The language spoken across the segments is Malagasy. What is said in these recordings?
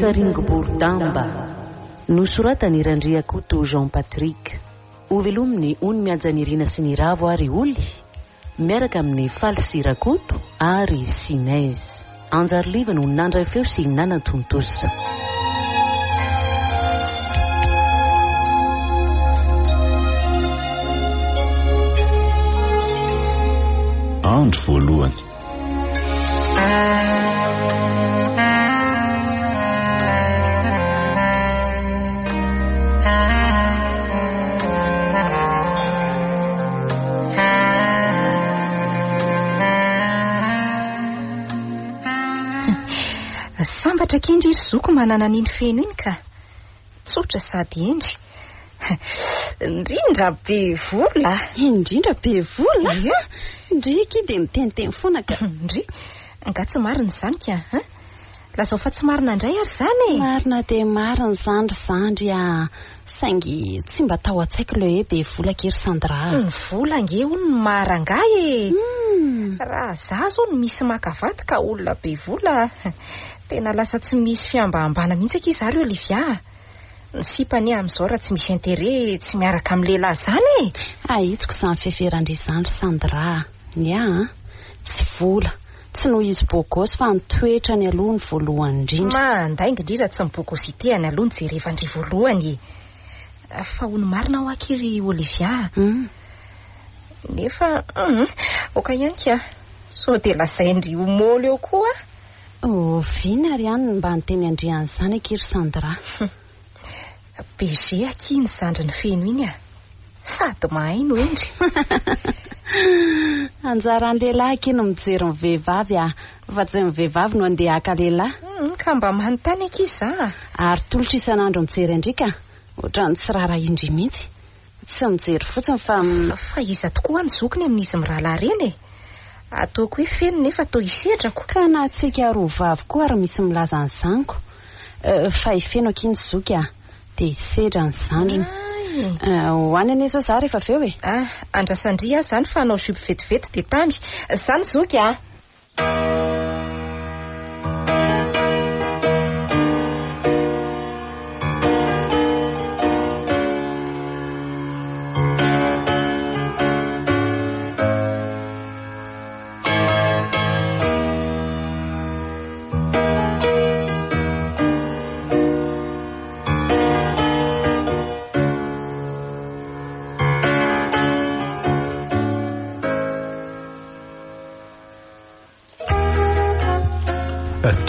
Saringoboridamba. Nosoratan'i Randriakoto Jean Patrick. Hovelomin'i Ony Mihajanirina sy Niravo ary Oly, miaraka amin'i Faly sy Rakoto ary Sinez. Anjariliva no nandray feo sy nanatontosa. Andro voalohany. Sambatra akia ndry ry zoko manana an'iny feno iny ka. Tsotra sady hendry. Indrindra be vola. Indrindra be vola? Ie. Ndry akia dia miteniteny foana ka. Ndry, nga tsy marina izany ka an? Lazao fa tsy marina indray ary izany e! Marina dia marina izany ry zandry a! Saingy tsy mba tao an-tsaiko ilay hoe be vola akia ry Sandra a! Ny vola ange hono no maha rangahy e! Raha za zao no misy maka vady ka olona be vola, tena lasa tsy misy fihambahambana mihitsy akia za ry Olivia a! Ny sipa anie amin'izao raha tsy misy intérêt tsy miaraka amin'ny lehilahy izany e! Ahitsiko izany fiheveran-dry izany ry Sandra a! Ny ahy an! Tsy vola, tsy noho izy beau gosse fa ny toetrany aloha no voalohany indrindra. Mandainga ndry raha tsy ny beau gossité-any aloha no jerevan-dry voalohany e! Fa hono marina hoa akia ry Olivia a! Nefa hum! Aoka ihany ka! Sao dia lazain-dry ho môly eo koa aho! Oviana ary any no mba niteny an-dry an'izany akia ry Sandra? BG akia iny zandriny feno iny a! Sady mahay no hendry. Anjaran'ny lehilahy akia no mijery ny vehivavy a! Fa tsy ny vehivavy no andeha haka lehilahy. Hum, ka mba manontany akia za a! Ary tolotra isan'andro mijery an-dry ka! Ohatran'ny tsy raharahian-dry mihitsy. Tsy mijery fotsiny fa. Fa iza tokoa ny zokiny amin'izy mirahalahy ireny e? Ataoko hoe feno nefa toa isedrako. Ka na antsika roa vavy koa ary misy milaza an'izany ko. Fa i Feno akia ny zoky a! Dia i Sedra ny zandriny. Ho any anie izao za rehefa avy eo e! Ah, andrasan-dry aho izany fa hanao jupe vetivety dia tamy. Izany zoky a!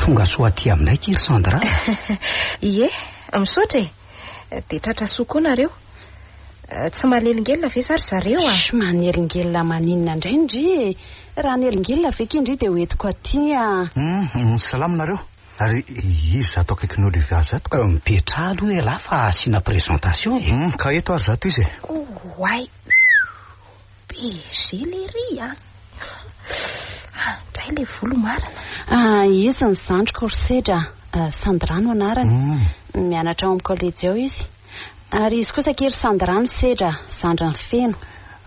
Tonga soa aty aminay akia ry Sandra. Ie, misaotra e. Dia tratra soa koa nareo. Tsy manelingelina ve za ry zareo a? Sh, manelingelina maninona indray ndry e? Raha hanelingelina ve akia ndry dia ho entiko aty a. Hum, salama nareo. Ary iza zato akaikin'i Olivia zato ka? Mipetraha aloha ialahy fa asiana présentation e. Hum, ka eto ary zato izy e. Oay. BG lery a! Andray le volo marina. Ah, izy ny zandriko ry Sedra a. Sandra no anarany. Mianatra ao amin'ny kolejy ao izy. Ary izy kosa akia ry Sandra no Sedra, zandrin'i Feno.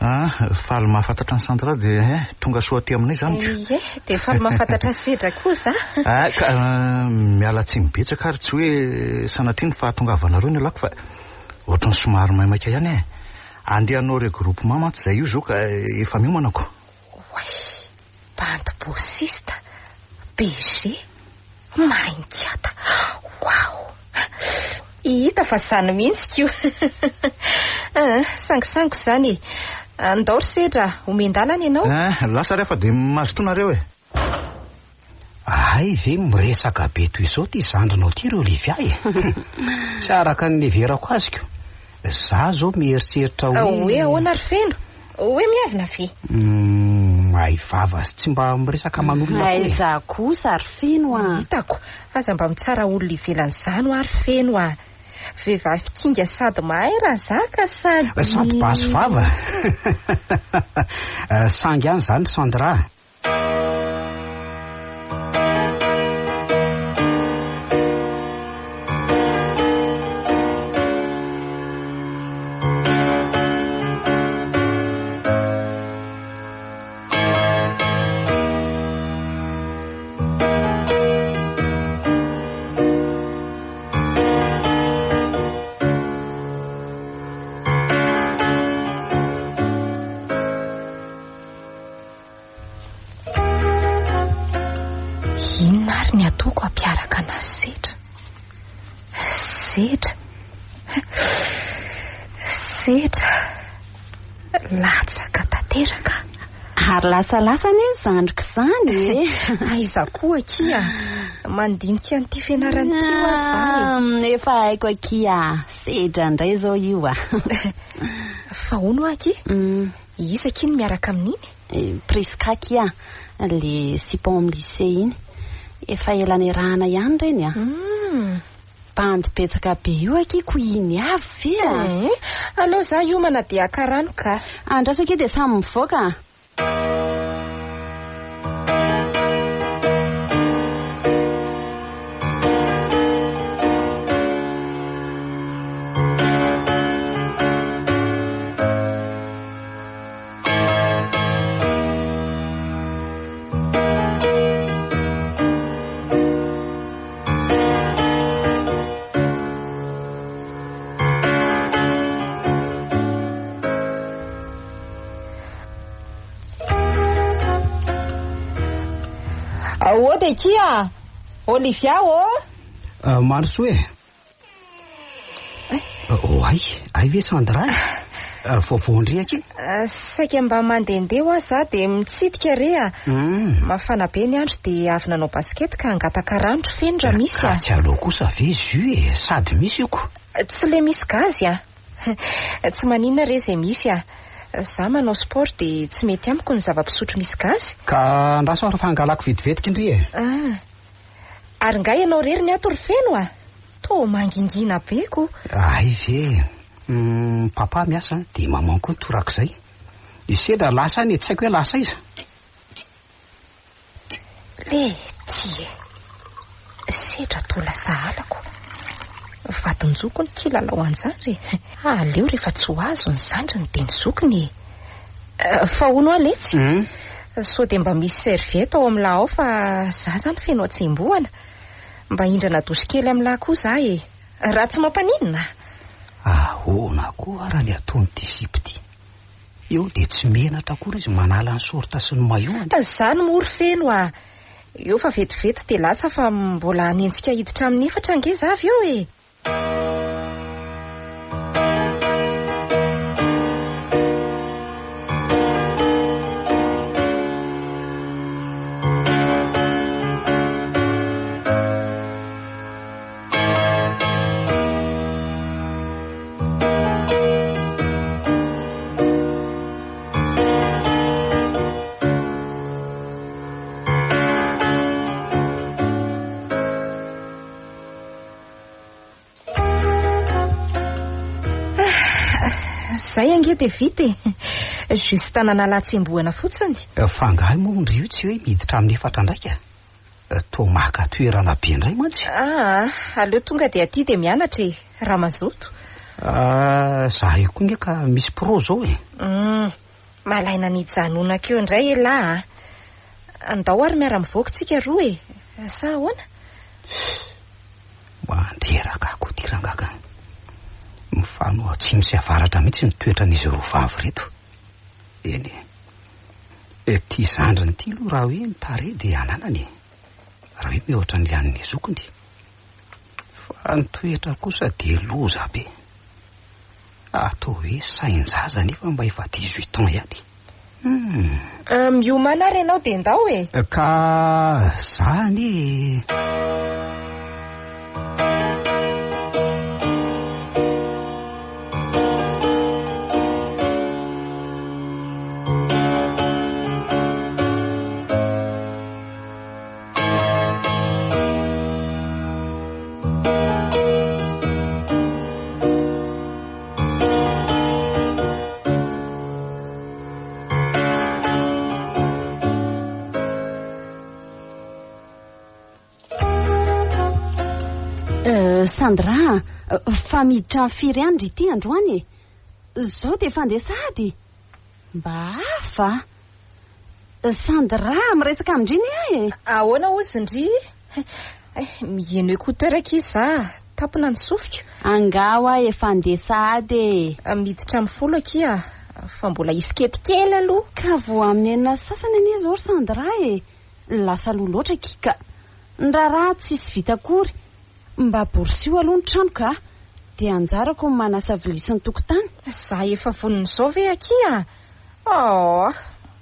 Ah, faly mahafantatra an'i Sandra dia eh, tonga soa aty aminay izany ko. Ie, dia faly mahafantatra an'i Sedra koa za. Ah, ka miala tsiny betsaka ary tsy hoe sanatria ny fahatongavanareo no ialako fa ohatran'ny somary maimaika ihany e. Andeha hanao regroupement mantsy izay io zao ka efa miomana ko. Oay! Bandy bosista, BG, mahay mikata, waouh! Hita fa zany mihitsy ko! Sangisango izany e! Andao ry Sedra, omen-dalana ianao. Eh, lasa ary aho fa dia mazotoa nareo e! Hay ve miresaka be toy izao ity zandrinao ity ry Olivia e? Tsy araka ny niheverako azy ko. Za zao mieritreritra hoe. Hoe ahoana ry Feno? Hoe miavona ve? Humm, hay vava sy tsy mba miresaka aman'olona koa e. Aiza kosa ry Feno a! Hitako, aza mba mitsara olona ivelan'izany hoa ry Feno a! Vehivavy kinga sady mahay raha za ka sady. Sady basy vava. Sangy ihany izany Sandra a. Sedra. Latsaka tanteraka. Ary lasalasa anie ny zandriko izany e. Aiza koa akia. Mandinika an'ity fianarana ity hoa za e. Efa haiko akia. Sedra indray izao io a. Fa hono hoa akia. Iza akia no miaraka amin'iny? Prisca akia. Le sipa ao amin'ny lycée iny. Efa ela niarahana ihany ireny a. Bandy betsaka be io akia ko iny avy ve a? Eh, aleo za hiomana dia haka rano ka. Andraso akia dia samy mivoaka a. Aody akia! Olivia ô! Ah, Mandrosoa e! Oay, ay ve Sandra e? Ah, vaovao ndry akia? Ah, saika mba mandehandeha hoa za dia mitsidika re a. Mafana be ny andro dia avy nanao basket ka hangataka rano ry Feno raha misy a. Ka tsy aleo kosa ve jus e, sady misy io ko. Tsy le misy gazy a. Tsy maninona re izay misy a. Za manao sport dia tsy mety amiko ny zava-pisotro misy gazy. Ka andraso ary fa hangalako vetivetiky ndry e. Ah. Ary nga ianao irery ny ato ry Feno a? Toa mangingina be ko. Hay ve. Papa miasa dia maman koa torak'izay. I Sedra lasa any e, tsy haiko hoe lasa aiza. Le ty e. Sedra toa lasa halako. Vadin-jokiny kilalao an-jandry e. Aleo rehefa tsy ho azo ny zandriny dia ny zokiny e. Fa hono aho letsy. Sao dia mba misy serviette ao amin'ny lahy ao fa za zany feno hatsembohana. Mba hindrana douche kely amin'ny lahy koa za e. Raha tsy mampaninona. Ahoana koa ara ny ataon'ity sipa ity? Eo dia tsy menatra akory izy manala ny short sy ny maillot-ny. Zany moa ry Feno a! Eo fa vetivety dia lasa fa mbola hanenjika hiditra amin'ny efatra ange za avy eo e! Zay ange dia vita e. Juste nanala hatsembohana fotsiny. Fa angaha moa ndry io tsy hoe miditra amin'ny efatra ndraika? Toa maka toerana be indray mantsy. Aa, aleo tonga dia aty dia mianatra e, raha mazoto. Ah, za io koa nge ka misy pro zao e. Malaina ny hijanonako eo indray elah a. Andao ary miara-mivoaka tsika roa e. Sa ahoana? Mandreraka ahy koa ity rangahy ka. Mifanoha atsimo sy avaratra mihitsy ny toetran'izy roa vavy ireto. Eny e. Ity zandriny ity aloha raha hoe ny tarehy dia ananany e. Raha hoe mihoatra ny an'ny zokiny. Fa ny toetra kosa dia loza be. Atao hoe sain-jaza nefa mba efa 18 ans ihany. Hum. Miomàna ary ianao dia ndao e. Ka za anie. Sandra, fa miditra amin'ny firy any ry ity androany e? Zao dia efa handeha sahady? Mba hafa! Sandra, miresaka amin-dry anie aho e! Ahoana hozy ndry? Miheno écouteur akia za, tampina ny sofiko. Angaha hoa efa handeha sahady e! Miditra amin'ny folo akia, fa mbola hisy kelikely aloha. Ka vao amin'ny enina sy sasany anie izao ry Sandra e! Lasa aloha loatra akia ka! Ny raharaha tsisy vita akory. Mba borosio aloha ny trano ka! Dia anjarako ny manasa vilia sy ny tokotany. Za efa vonona izao ve akia? Oh,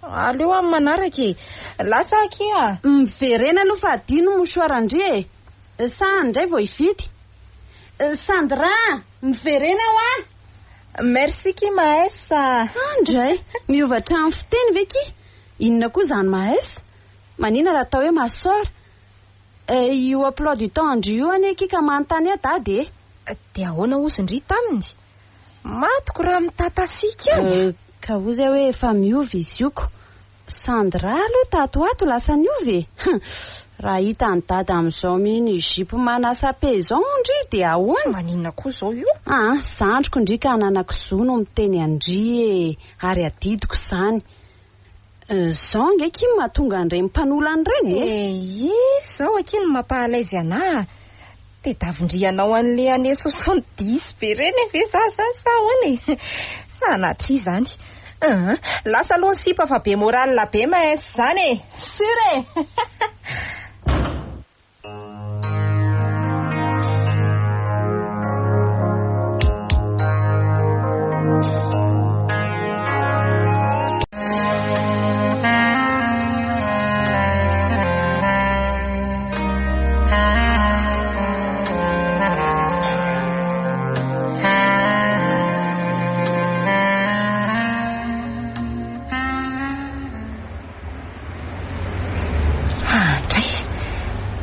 aleo amin'ny manaraka e. Lasa akia. Miverena aloha fa adino mouchoir-ndry e. Sa any indray vao hividy? Sandra, miverena hoa! Merci ki Maes a. Andray, miova hatramin'ny fiteny ve ki? Inona koa izany Maes? Manina raha atao hoe ma soeur? Io emploi du temps an-dry io anie ki ka manontany ahy dada e. Dia ahoana hozy ndry taminy? Matiko raha mitatasika any. Ka hozy aho hoe efa miova izy io ko. Sandra aloha tato ho ato lasa niova e! Raha hitan'i dada amin'izao mini jupe manasa pe izao ndry dia ahoana? Maninona koa izao io? Aa, zandriko ndry ka ananako zo no miteny an-dry e! Ary adidiko izany. Izao ange akia no mahatonga an'ireny mpanolana ireny e! Eii, izao akia no mampahalaizy anà. Tedavin-dry hanao an'le année 70 be ireny ve za zany sa ahoana e? Sanatria izany. Aa, lasa aloha ny sipa fa be moral be maes izany e! Sur e! Andray,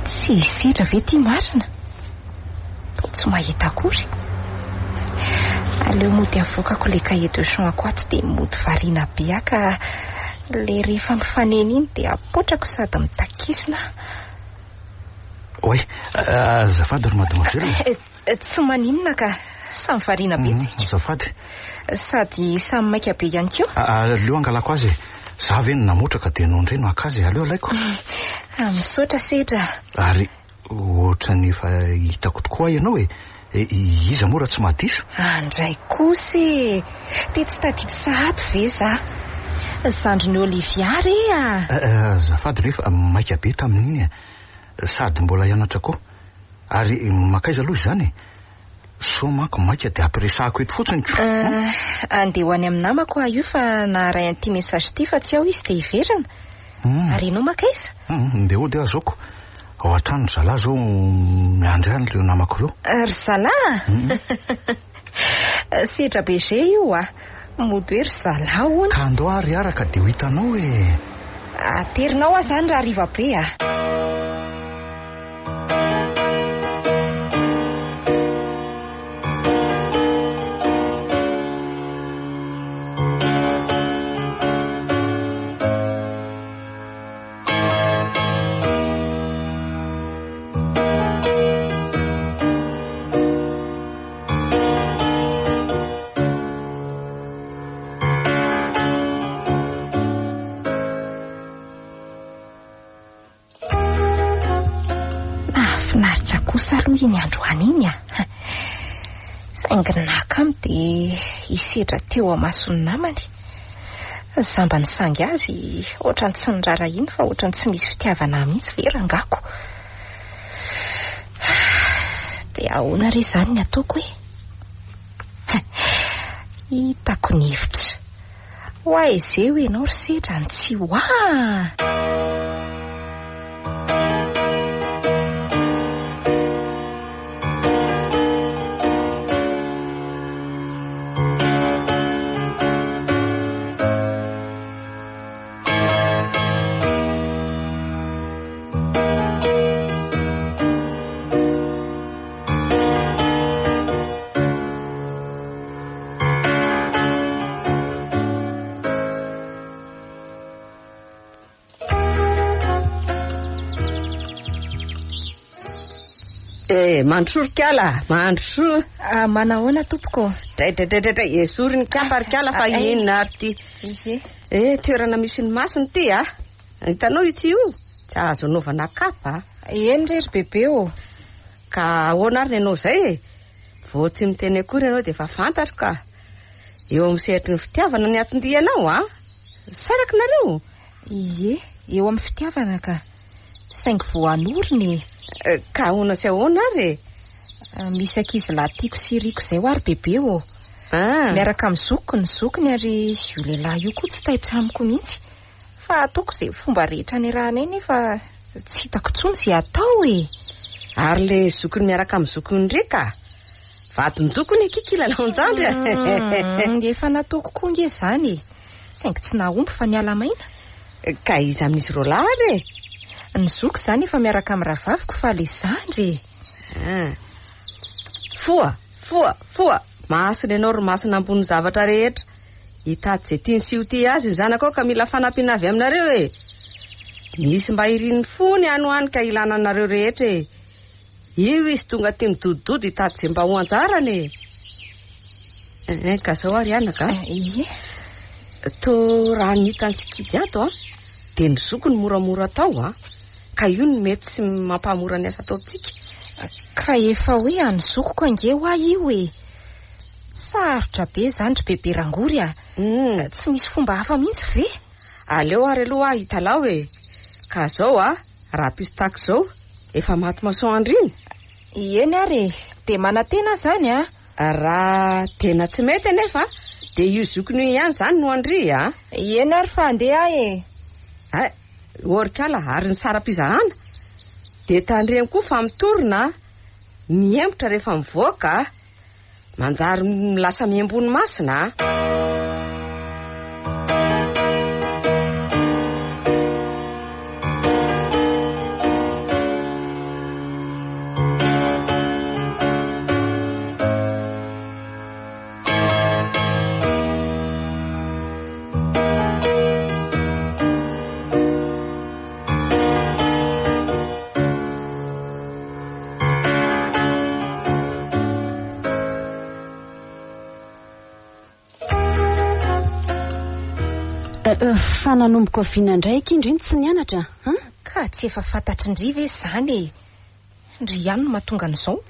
tsy hisedra ve ity marina? Toa tsy mahita akory. Aleo mody avoakako ilay cahier de chant-ko ato dia mody variana be aho ka ilay rehefa mifanena iny dia apotrako sady mitakisina aho. Oay, azafady ry mademoiselle. Tsy maninona ka, samy variana be tsika. Azafady. Sady samy maika be ihany koa. Aleo angalako azy e. Za ve no namotra ka dia ianao indray no haka azy e. Aleo alaiko. Misaotra Sedra. Ary ohatran'ny efa hitako tokoa ianao e. Iza moa raha tsy mahadiso? Andray kosa e! Dia tsy tadidy sahady ve za? Zandrin'i Olivia re a! Azafady re fa maika be tamin'iny e. Sady mbola hianatra koa. Ary mankaiza aloha izany e? Sao manko maika dia ampiresahako eto fotsiny ko. Andeha ho any amin'ny namako aho io fa naharay an'ity message ity fa tsy ao izy dia hiverina. Ary ianao mankaiza? Ndeha hody aho zao ko. Ao an-trano ry zalahy izao miandry ahy ireo namako ireo. Ry zalahy? Sedra BG io a! Mody hoe ry zalahy hono. Ka andao ary hiaraka dia ho hitanao e! Aterinao aho izany raha hariva be a! Nahafinaritra kosa aloha iny androany iny a. Saingy naka dia hisedra teo amason'ny namany. Zamba nisangy azy, ohatran'ny tsy niraharahiany fa ohatran'ny tsy misy fitiavana ahy mihitsy ve rangako. Dia ahoana re izany ny ataoko e? Hitako ny hevitra. Ho aiza eo ianao ry sedra ny tsy ho ahy. Eh, mandrosoa ry kala, mandrosoa. Ah, manahoana tompoko? Dray, dray, dray, dray, esory ny kapa ry kala fa Ah, eh. inona ary ty? Ie. Eh, toerana misy ny masina ity ah. Hitanao ity io? Tsy azo anaovana kapa. Eny re ry bebe ô. Ka ahoana ary ny anao izay e? Vao tsy miteny akory ianao dia efa fantatro ka. Eo amin'ny sehatry ny fitiavana ny atin-dianao a. Saraka nareo? Ie, eo amin'ny fitiavana ka. Saingy voanorina e. Ka ahoana sy ahoana ary e? Misy ankizilahy tiako sy iriko izay ho ary bebe ô. Miaraka amin'ny zokiko ny zokiny ary io lehilahy io koa tsy taitra amiko mihitsy. Fa ataoko izay fomba rehetra niarahanay nefa tsy hitako intsony izay atao e. Ary le zokiny miaraka amin'ny zokiny ndry ka. Vadin-jokiny akia kilalaon-jandry a. Efa nataoko koa nge izany e. Saingy tsy nahomby fa niala maina. Ka iza amin'izy roalahy ary e? Ny zoky izany efa miaraka amin'ny rahavaviko fa le zandry e. Ah. Foha, foha, foha. Masina ianao ry masina ambonin'ny zavatra rehetra. Hitady izay tiany sy ho tia azy ny zanakao ka mila fanampiana avy aminareo e. Misy mba irin'ny fony any ho any ka ilana anareo rehetra e. Io izy tonga aty midodododo hitady izay mba ho anjarany e. Eh, ka zao ary anaka a. Ie. To raha ny hitan'ny sikidy ato a, dia ny zoky no moramora atao a. Ka io no mety sy mampahamora ny asa ataontsika. Ka efa hoe an'ny zokiko ange hoa io e. Sarotra be izany ry bebe Rangory a. Tsy misy fomba hafa mihitsy ve? Aleo ary aloha aho hitalaho e. Ka zao a, raha pistaka izao, efa maty masoandro iny. Eny ary e, dia manantena aho izany a. Raha tena tsy mety anefa, dia io zokiny io ihany izany no andry a. Eny ary fa handeha aho e. Hay, orikala ary ny saram-pizahana. Dia tandremo koa fa mitorona, mihemotra rehefa mivoaka. Manjary lasa miembony masina a. Fa nanomboka oviana indray akia ndry no tsy nianatra an? Ka tsy efa fantatry ndry ve izany e? Ndry ihany no mahatonga an'izao.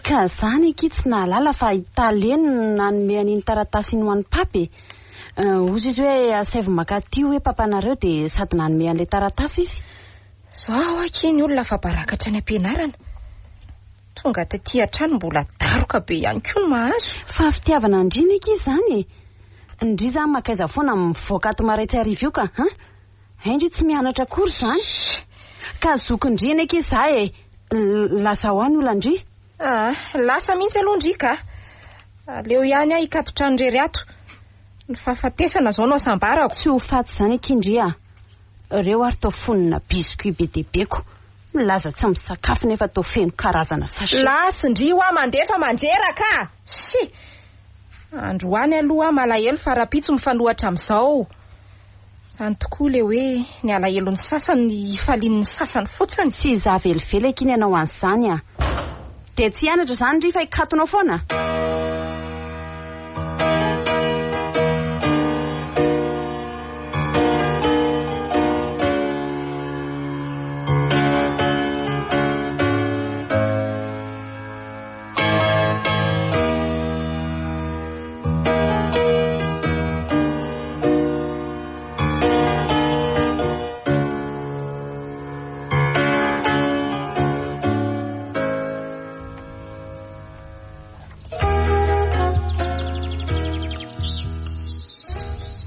Ka zany akia tsy nahalala fa i Tale no nanome an'iny taratasy iny ho an'i Papa e. Hozy izy hoe asaivo mankaty hoe papanareo dia sady nanome an'ilay taratasy izy. Zao akia ny olona afa-baraka hatrany am-pianarana. Tonga taty hatrany mbola daroka be ihany koa no mahazo. Fa fitiavana an-dry anie akia izany e. Ndry zany mankaiza foana mivoaka ato marain-tsy hariva io ka an. Hay ndry tsy mianatra akory izany. Ka zokin-dry anie akia za e. Lazao ahy ny olan-dry. Ah, lasa mihitsy aloha ndry ka. Aleo ihany aho hikato-trano irery ato. Ny fahafatesana izao no asambarako. Tsy ho faty izany akia ndry a. Reo ary toa fonona biscuit be dia be ko. Milaza tsy misakafo nefa toa feno karazana sachet. Lasy ndry hoa mandeha fa mandreraka a! Sy! Androany aloha aho malahelo fa rahampitso mifanohatra amin'izao. Izany tokoa ilay hoe ny alahelon'ny sasany hifalian'ny sasany fotsiny. Tsy izaho velively akia ny hanao an'izany a! Dia tsy hianatra izany ry fa hikatona ao foana?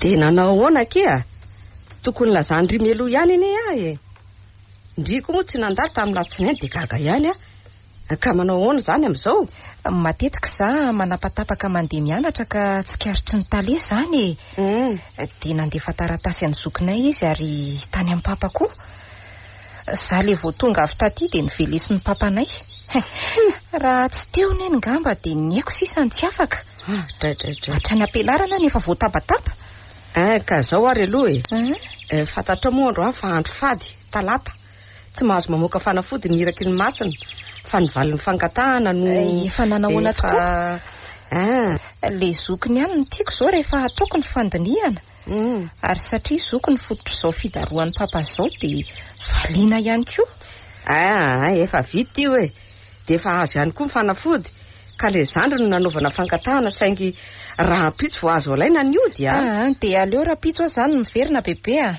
Dia nanao ahoana akia? Tokony lazan-dry mialoha ihany anie aho e. Ndry koa moa tsy nandalo tamin'ny latsinainy dia gaga ihany aho. Ka manao ahoana izany amin'izao? Matetika izaho manapatapaka mandeha mianatra ka tsikaritry ny tale izany e. Dia nandefa taratasy an'i zokinay izy ary tany amin'ny papa koa. Izaho ilay vao tonga avy taty dia novelesin'ny papanay. Raha tsy teo neny ngamba dia ny aiko sisa no tsy afaka. Ah, dray dray dray. Hatrany am-pianarana aho nefa voatabataba. Eh, ka izao ary aloha e. Eh, fantatrao moa androany fa andro fady, talata. Tsy mahazo mamoaka fanafody ny iraky ny masina fa ny valin'ny fangatahana no eh, efa nanahoana tokoa. Ah. Le zokiny ihany no tiako izao rehefa ataoko ny fandinihana. Ary satria zoky ny fototr'izao fidarohan'ny papa izao dia valiana ihany koa. Ah, efa vita io e. Dia efa azo ihany koa ny fanafody. Ka le zandry no nanaovana fangatahana saingy rahampitso vao azo alaina ny ody a. Ah, dia aleo rahampitso aho izany miverina bebe a.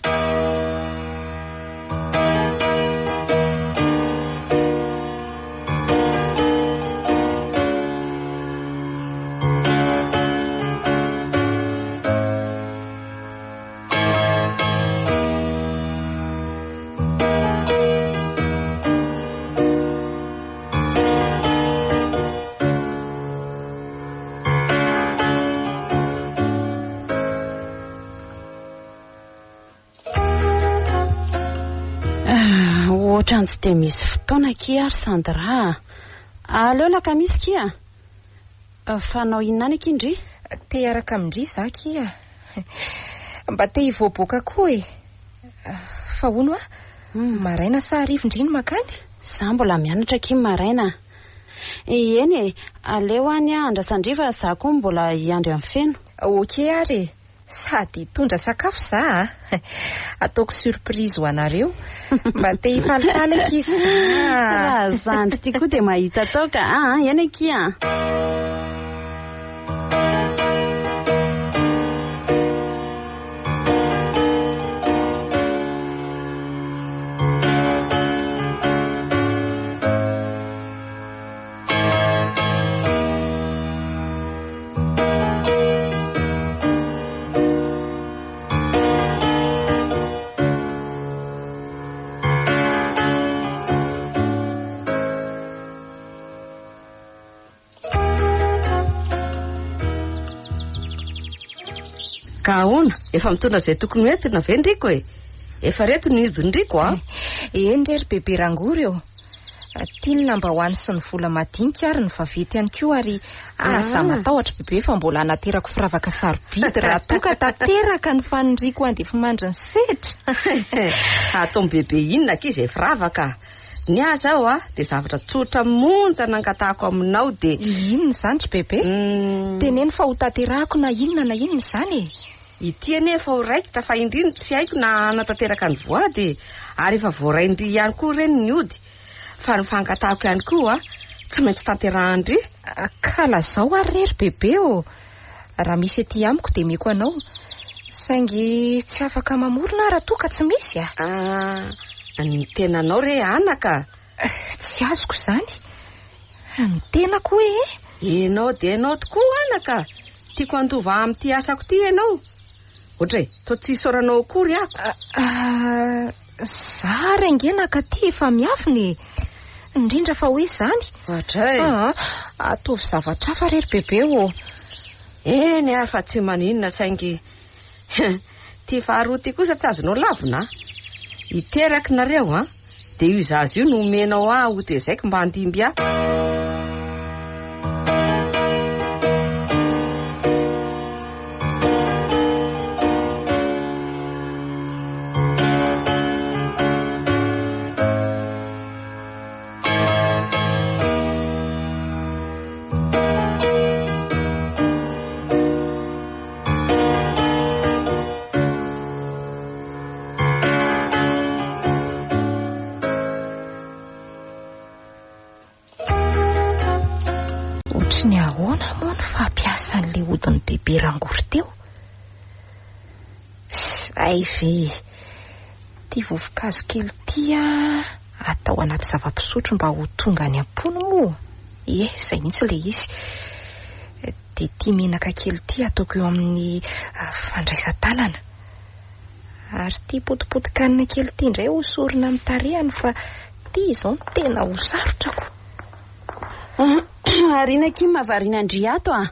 Ohatran'ny tsy dia misy fotoana akia ary Sandra a. Aleo alakamisy kia. Fa hanao inona any akia ndry? Te hiaraka amin-dry za akia. Mba te hivoaboaka koa e. Fa hono hoa, maraina sa hariva ndry no mankany? Za mbola mianatra akia maraina. Eny e, aleo any andrasan-dry fa za koa mbola hiandry an'i Feno. Ok ary e. Sady hitondra sakafo za a! Ataoko surprise ho anareo. Mba te hifalifaly ankizy za. Raha zandry ty koa dia mahita atao ka. Aa, eny akia a! Ka ahoana? Efa mitondra izay tokony ho entina ve ndriko e? Efa reto ny hidin-driko a! Eny re ry bebe Rangory ô! Tia ny lambahoany sy ny vola madinika ary ny vaventy ihany koa ary aza ah. matahotra bebe fa mbola hanaterako firavaka sarobidy raha toa ka tanteraka ny faniriako handefimandry ny sedra. Ataon'i bebe inona akia izay firavaka? Ny ahy izao a, dia zavatra tsotra monja nangatahako aminao dia. Inona izany ry bebe? Hmm. Teneno fa hotanterahako na inona na inona izany e. Ity anie efa ho raikitra fa indry no tsy haiko na hanatanteraka ny voady e! Ary efa voarain-dry ihany koa ireny ny ody. Fa ny fangatahako ihany koa tsy maintsy tanterahan-dry. Ka lazao ary re ry bebe ô! Raha misy ety amiko dia omeko anao. Saingy tsy afaka mamorona aho raha toa ka tsy misy a! Ah, ny tenanao re anaka! Tsy azoko izany. Ny tenako hoe? Ianao dia ianao tokoa anaka! Tiako handova amin'ity asako ity ianao. Ohatra e, toa tsy isaoranao akory aho. Ah, za ary ange nakaty efa miafina e. Indrindra fa hoe izany. Ohatra e. Ah, ataovy zavatra hafa re ry bebe ô. Eny ary fa tsy maninona saingy ity faharoa ity kosa tsy azonao lavina a. Hiteraka nareo an, dia io zaza io no omenao ahy hotezaiko mba handimby ahy. Ohatry ny ahoana moa ny fampiasan'ilay odin'i Bebe Rangory teo? Hay ve! Ity vovo-kazo kely ity atao anaty zava-pisotro mba ho tonga any am-pony moa? Ie, izay mihitsy ilay izy. Dia ity menaka kely ity ataoko eo amin'ny fandraisan-tanana. Ary ity potipotin-kanina kely ity indray hosorina amin'ny tarehiny fa ity izao no tena ho sarotra ko. Arina akia mahavariana an-dry ato a!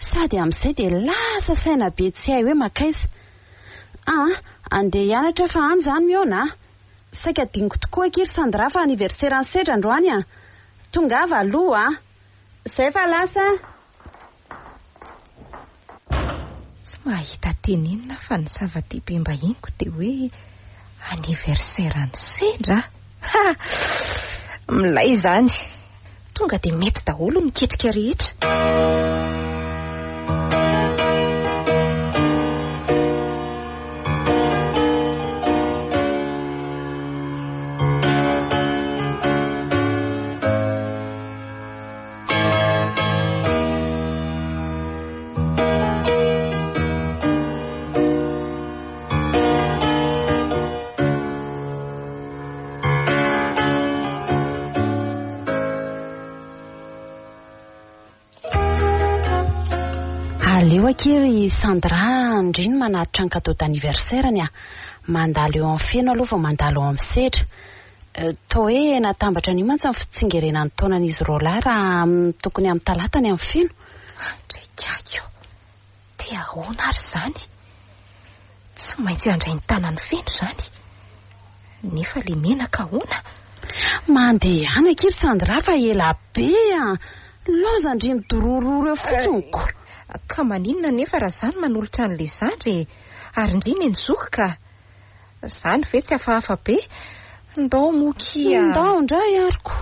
Sady amin'izay dia lasa saina be tsy hay hoe mankaiza. Aa, andeha hianatra fa any izany mihaona a! Saika adinoko tokoa akia ry Sandra fa anniversaire an'i Sedra androany a! Tongava aloha a! Zay fa lasa a! Tsy mahita tenenina fa ny zava-dehibe mba henoko dia hoe anniversaire an'i Sendra a! Ha! Milay izany! Tonga dia mety daholo ny ketrika rehetra. Aleo akia ry Sandra ndry no manatitra ny cadeau d'anniversaire-ny a! Mandalo eo amin'ny feno aloha vao mandalo ao amin'ny sedra. Toa hoe natambatra an'io mantsy ny fitsingerenan'ny taonan'izy roalahy raha tokony amin'ny talata ny amin'ny feno. Andraikako! Dia ahoana ary izany? Tsy maintsy handray ny tanan'i Feno izany. Nefa ilay menaka ahoana? Mandehana akia ry Sandra fa ela be a! Laozan-dry midorororo eo fotsiny ko! Ka maninona anefa raha za no manolotra an'ilay zandry e? Ary ndry neny zoky ka! Zany ve tsy hafahafa be? Ndao moa kia! Ndao indray ary ko!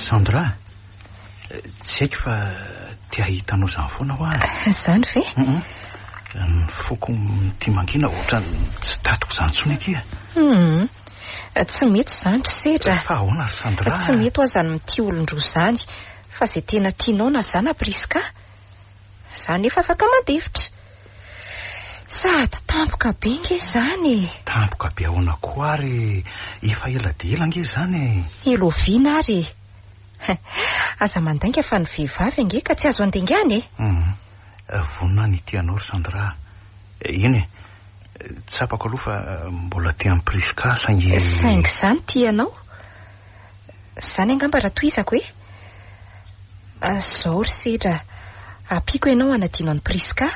Sandra, tsy haiko fa te hahita anao izany foana aho an. Izany ve? Ny foko mitia mangina ohatran'ny tsy tatiko izany intsony akia. Hum. Tsy mety izany ry Sedra. Fa ahoana ry Sandra? Tsy mety ho azany mitia olon-droa izany. Fa izay tena tianao na za na Prisca. Za nefa afaka mandefitra. Sady tampoka be nge izany e. Tampoka be ahoana koa ary e? Efa ela dia ela nge izany e. Ela oviana ary e? Aza mandainga fa ny vehivavy ange ka tsy azo andaingana e. Hum. Vonona ny hitia anao ry Sandra. Eny e. Tsapako aloha fa mbola tia an'i Prisca saingy. Saingy izaho no tia anao. Izany angamba raha tohizako e. Izao ry Sedra, ampiako ianao hanadino an'i Prisca.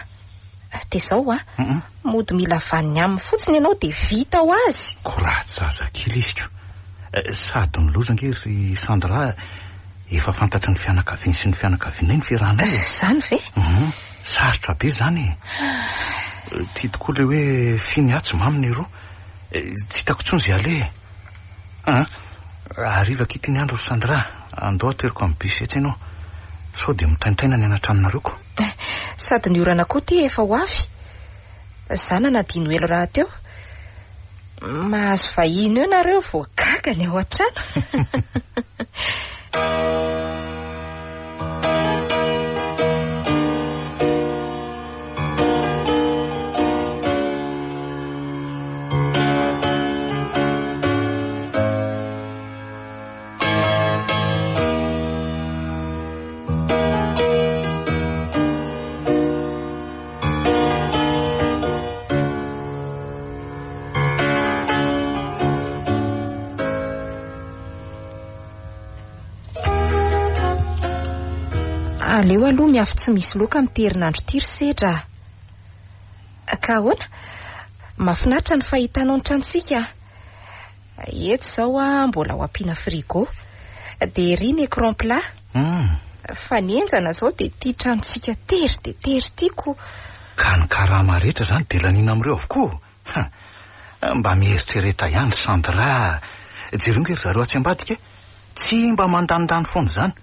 Dia izao an, mody mila vaniny aminy fotsiny ianao dia vita ho azy. Ko ratsy zazakely izy ko. Sady ny loza ange ry Sandra efa fantatry ny fianakaviany sy ny fianakavianay ny fiarahanay e. Izany ve? Sarotra be izany e. Tia tokoa ilay hoe fy ny atsy mamy ny eroa. Tsy hitako intsony izay aleha e. An! Hariva akia ty ny andro ry Sandra, andao ateriko amin'ny bus etsy ianao. Sao dia mitaintaina ny any an-tranonareo ko. Sady ny orana koa ty efa ho avy. Za nanadino elo rahateo. Mahazo vahiny eo nareo vao gaga ny ao an-trano. Aleo aloha miafy tsy misy loaka amin'ity herinandro ity ry sedra a. Ka ahoana? Mahafinaritra ny fahitanao ny tranontsika a. Eto izao a, mbola ho ampiana frigo. Dia ery ny écran plat. Fa ny henjana izao dia ity tranontsika tery dia tery ity ko. Ka ny karama rehetra izany dia laniana amin'ireo avokoa? Ha! Mba mieritrereta ihany ry Sandra a! Jereo ange ry zareo atsy ambadika e! Tsy mba mandanindany foana izany.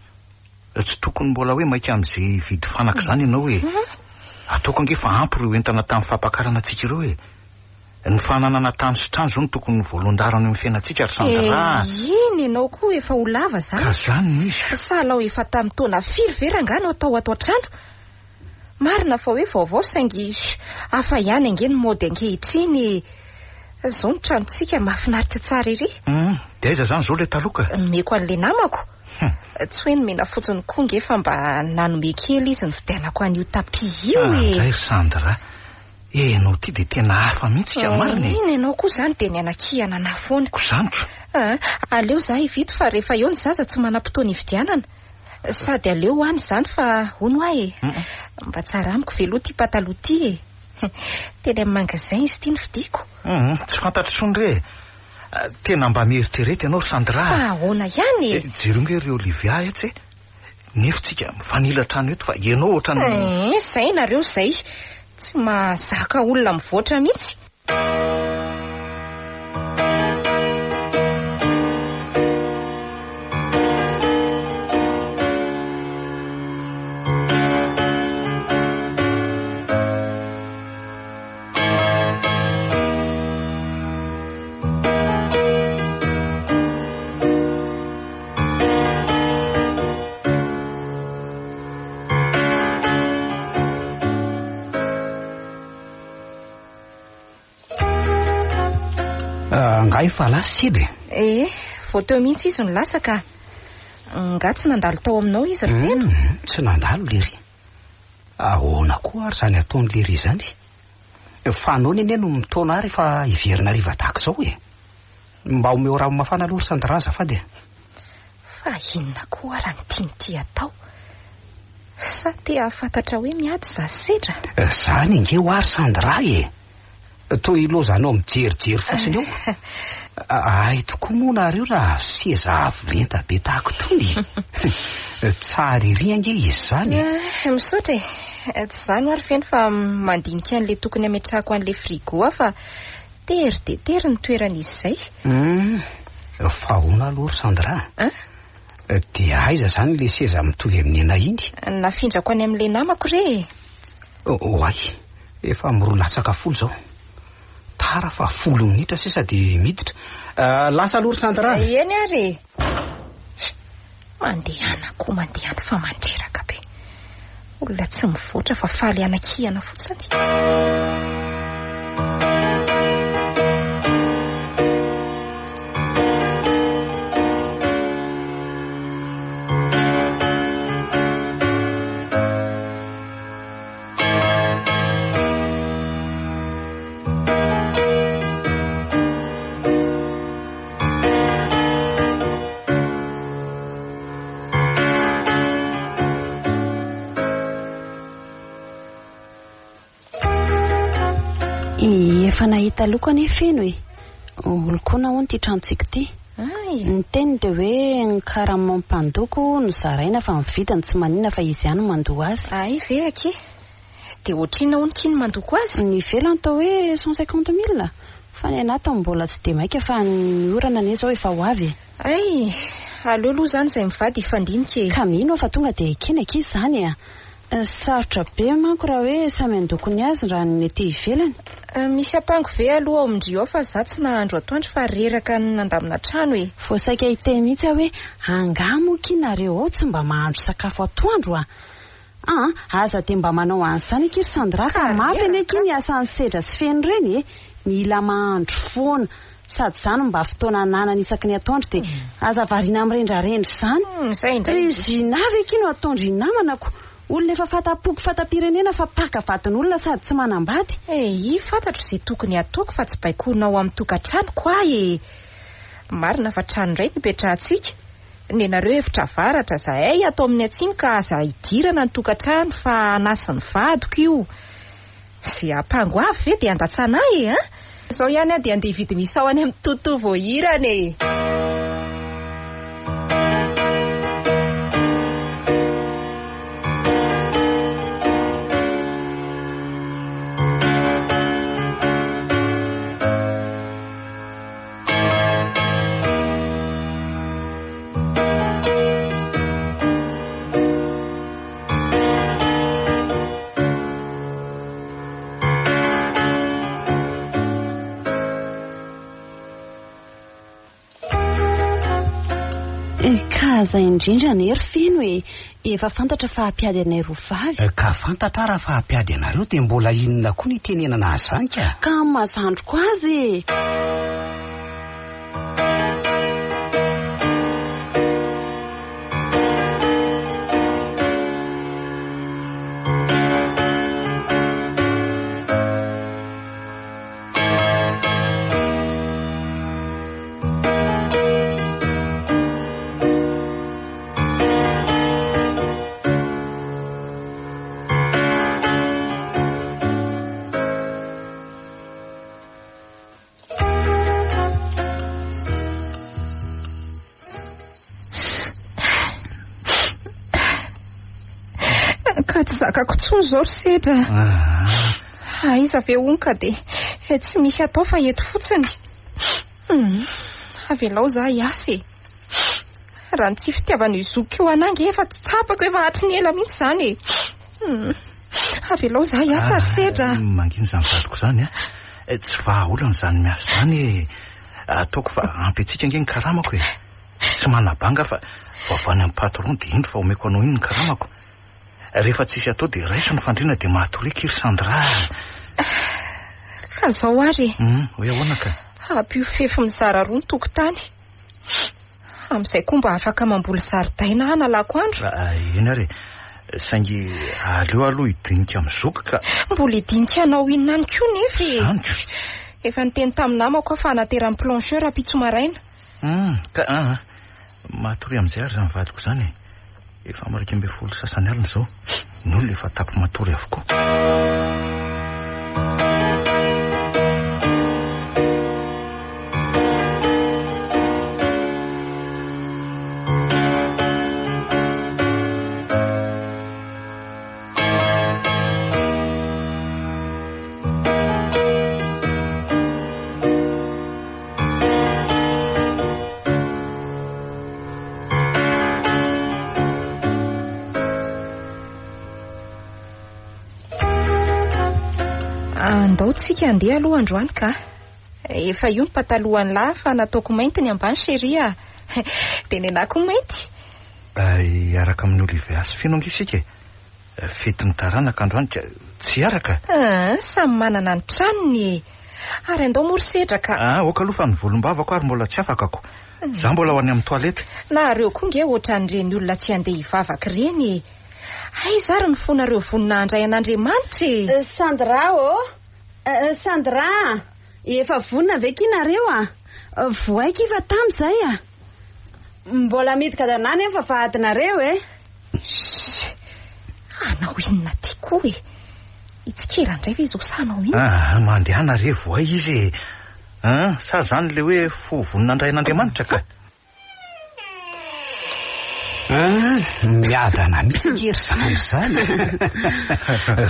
Tsy tokony mbola hoe maika amin'izay hividy fanaka izany ianao e! Ataoko ange fa ampy ireo entana tamin'ny fampakarana antsika ireo e! Ny fananana tany sy trano izao no tokony ho voalohan-daharana eo amin'ny fiainantsika ry Sandra a! Eh, iny ianao koa efa ho lava izany. Ka izany no izy. Sa alao efa tamin'ny taona firy ve rangahy no atao ato an-trano? Marina fa hoe vaovao saingy hafa ihany ange ny mode ankehitriny e! Izao ny tranontsika mahafinaritra tsara ery. Hum, dia aiza izany izao ilay taloha ka? Nomeko an'ilay namako. Tsy hoe nomena fotsiny koa nge fa mba nanome kely izy nividianako an'io tapis io e! Ah, ndray ry Sandra. Enao ty dia tena hafa mihitsy ka marina e! Iny enao koa izany dia ny anakihana anah foana. Ko izany ko! Ah, aleo za hividy fa rehefa eo ny zaza tsy manam-potoana hividianana. Sady aleo ho any izany fa hono hoa e! Mba tsara amiko ve aloha ity pataloha ity e! Teny amin'ny magasin izy ity novidiako. Hum, tsy fantatro intsony re e! Tena mba mieritrereta ianao ry Sandra a! Fa ahoana ihany e? Jereo nge ry Olivia etsy e! Nefa tsika mifanila trano eto fa ianao ohatran'ny. Eh, zay nareo zay. Tsy mahazaka olona mivoatra mihitsy. Angaha efa lasa Sidra e? Ee, vao teo mihitsy izy no lasa ka. Nga tsy nandalo tao aminao izy ry Feno? Tsy nandalo lery. Ahoana koa ary izany ataon'i lery izany? Fanaony anie no mitaona ahy rehefa hiverina hariva tahaka izao e. Mba omeo rano mafana aloha ry Sandra azafady e. Fa inona koa ara no tian'ity atao? Sa te hahafantatra hoe miady za sedra? Zany ange hoa ry Sandra e! Toa ilaozanao mijerijery fotsiny eo. Hay tokoa moa nareo raha seza avo lenta be tahaka itony e! Tsara ery ange izy izany e! Misaotra e! Tsy izany hoa ry Feno fa mandinika an'ilay tokony hametrahako an'ilay frigo aho fa tery dia tery ny toeran'izy izay. Hum, fa ahoana aloha ry Sandra? An? Dia aiza izany ilay seza mitovy amin'ny anay iny? Nafindrako any amin'ilay namako re e! Oay, efa amin'ny roa latsaka folo izao. Tara fa folo minitra sisa dia miditra. Lasa aloha ry Sandra a! Eny ary e! Mandehana koa mandehana fa mandreraka be. Olona tsy mivoatra fa faly hanakihana fotsiny. Efa nahita loko anie Feno e. Holokoina hono ity tranontsika ity. Ny teniny dia hoe ny karamam mpandoko no zaraina fa ny vidiny tsy maninona fa izy ihany no mandoa azy. Hay ve akia? Dia ohatrinona hono kia ny mandoko azy? Ny ivelany toa hoe 150 mille fa ny anatiny mbola tsy dia maika fa ny orana anie izao efa ho avy e. Hay! Aleo aloha izany izay mivady hifandinika e. Ka mino aho fa tonga dia ekena akia izany e. Sarotra be manko raha hoe samy handoko ny azy raha ny ety ivelany. Misy ampango ve aloha ao amin-dry ao fa za tsy nahandro atoandro fa reraka nandamina trano e. Vao saika hiteny mihitsy aho hoe angaha moa kia nareo ao tsy mba mahandro sakafo atoandro a! An! Aza dia mba manao an'izany akia ry Sandra fa mafy anie akia ny asan'ny sedra sy feno ireny e! Mila mahandro foana. Sady izany mba fotoana ananany isaky ny atoandro dia aza variana mirendrarendra izany. Ry Gina ve akia no ataon-dry namanako? Olona efa fata-poko fata-pirenena fa mpaka vadin'olona sady tsy manambady. Eii fantatro izay tokony hataoko fa tsy baikoinao amin'ny tokantranoko aho e! Marina fa trano iray no ipetrahantsika. Nenareo efitra avaratra, zahay ato amin'ny atsimo ka aza idirana ny tokantrano fa anasy ny vadiko io. Ze ampango avy ve dia handatsana ahy e an? Zao ihany aho dia andeha hividy misao any amin'ny Toto Voahirana e! Ka aza indrindra anie ry Feno e! Efa fantatra fa hampiady anay roa vavy. Ka fantatra ara fa hampiady anareo dia mbola inona koa ny itenenana azy izany ka? Ka amin'ny maha zandriko azy e! Ka tsy zakako intsony izao ry sedra. Aiza ve hono ka dia tsy misy atao fa eto fotsiny. Hum, avelao za hiasa e. Raha ny tsy fitiavan'io zokiko io anah nge efa tsapako efa hatry ny ela mihitsy izany e. Hum, avelao za hiasa ry sedra. Ah, mangina izany vadiko izany a. Eh, tsy vahaolana izany miasa izany e. Ataoko fa ampy antsika ange ny karamako e. Tsy manabanga fa vaovao any amin'ny patron dia indro fa omeko anao iny ny karamako. Rehefa tsisy atao dia raiso ny fandriana dia matoria akia ry Sandra a. Ka zao ary e. Hum, hoe ahoana ka? Ampio fefy mizara roa ny tokotany. Amin'izay koa mba afaka mamboly zaridaina hanalako andro. Ah, eny ary e. Saingy aleo aloha hidinika amin'ny zoky ka. Mbola hidinika hanao inona any koa nefa e. Izany ko. Efa niteny tamin'ny namako aho fa hanateran'ny plancheur rahampitso maraina. Hum, ka ah, ah. Matoria amin'izay ary izany vadiko izany e. Efa amin'ny 11 sasany alina izao. Ny olona efa tapi-matory avokoa. Andao tsika andeha aloha androany ka. Efa io ny patalohan'ny lahy fa nataoko mainty ny ambany chérie a. Dia ny anah koa mainty. Hiaraka amin'i Olivia sy Feno ange isika e. Fetin'ny taranaka androany ka tsy hiaraka? Ah, samy manana ny tranony e. Ary andao moa ry sedra ka. Ah, ok aloha fa ny volombavako ary mbola tsy afaka ko. Za mbola ho any amin'ny toilette. Nareo koa nge ohatran'ireny olona tsy handeha hivavaka ireny e. Aiza ary ny fonareo vonona handray an'Andriamanitra e? Sandra ô! Sandra a! Efa vonona ve ki nareo a? Voay ki fa tamy zay a! Mbola midika tanàna nefa vavahadinareo e! Shh! Hanao inona ty koa e? Hitsikera indray ve izao sa hanao inona? Ah, mandehana re voay izy e! An, sa zany le hoe fo vonona handray an'Andriamanitra ka? Ah, miadana mihitsy ange ry zandry izany.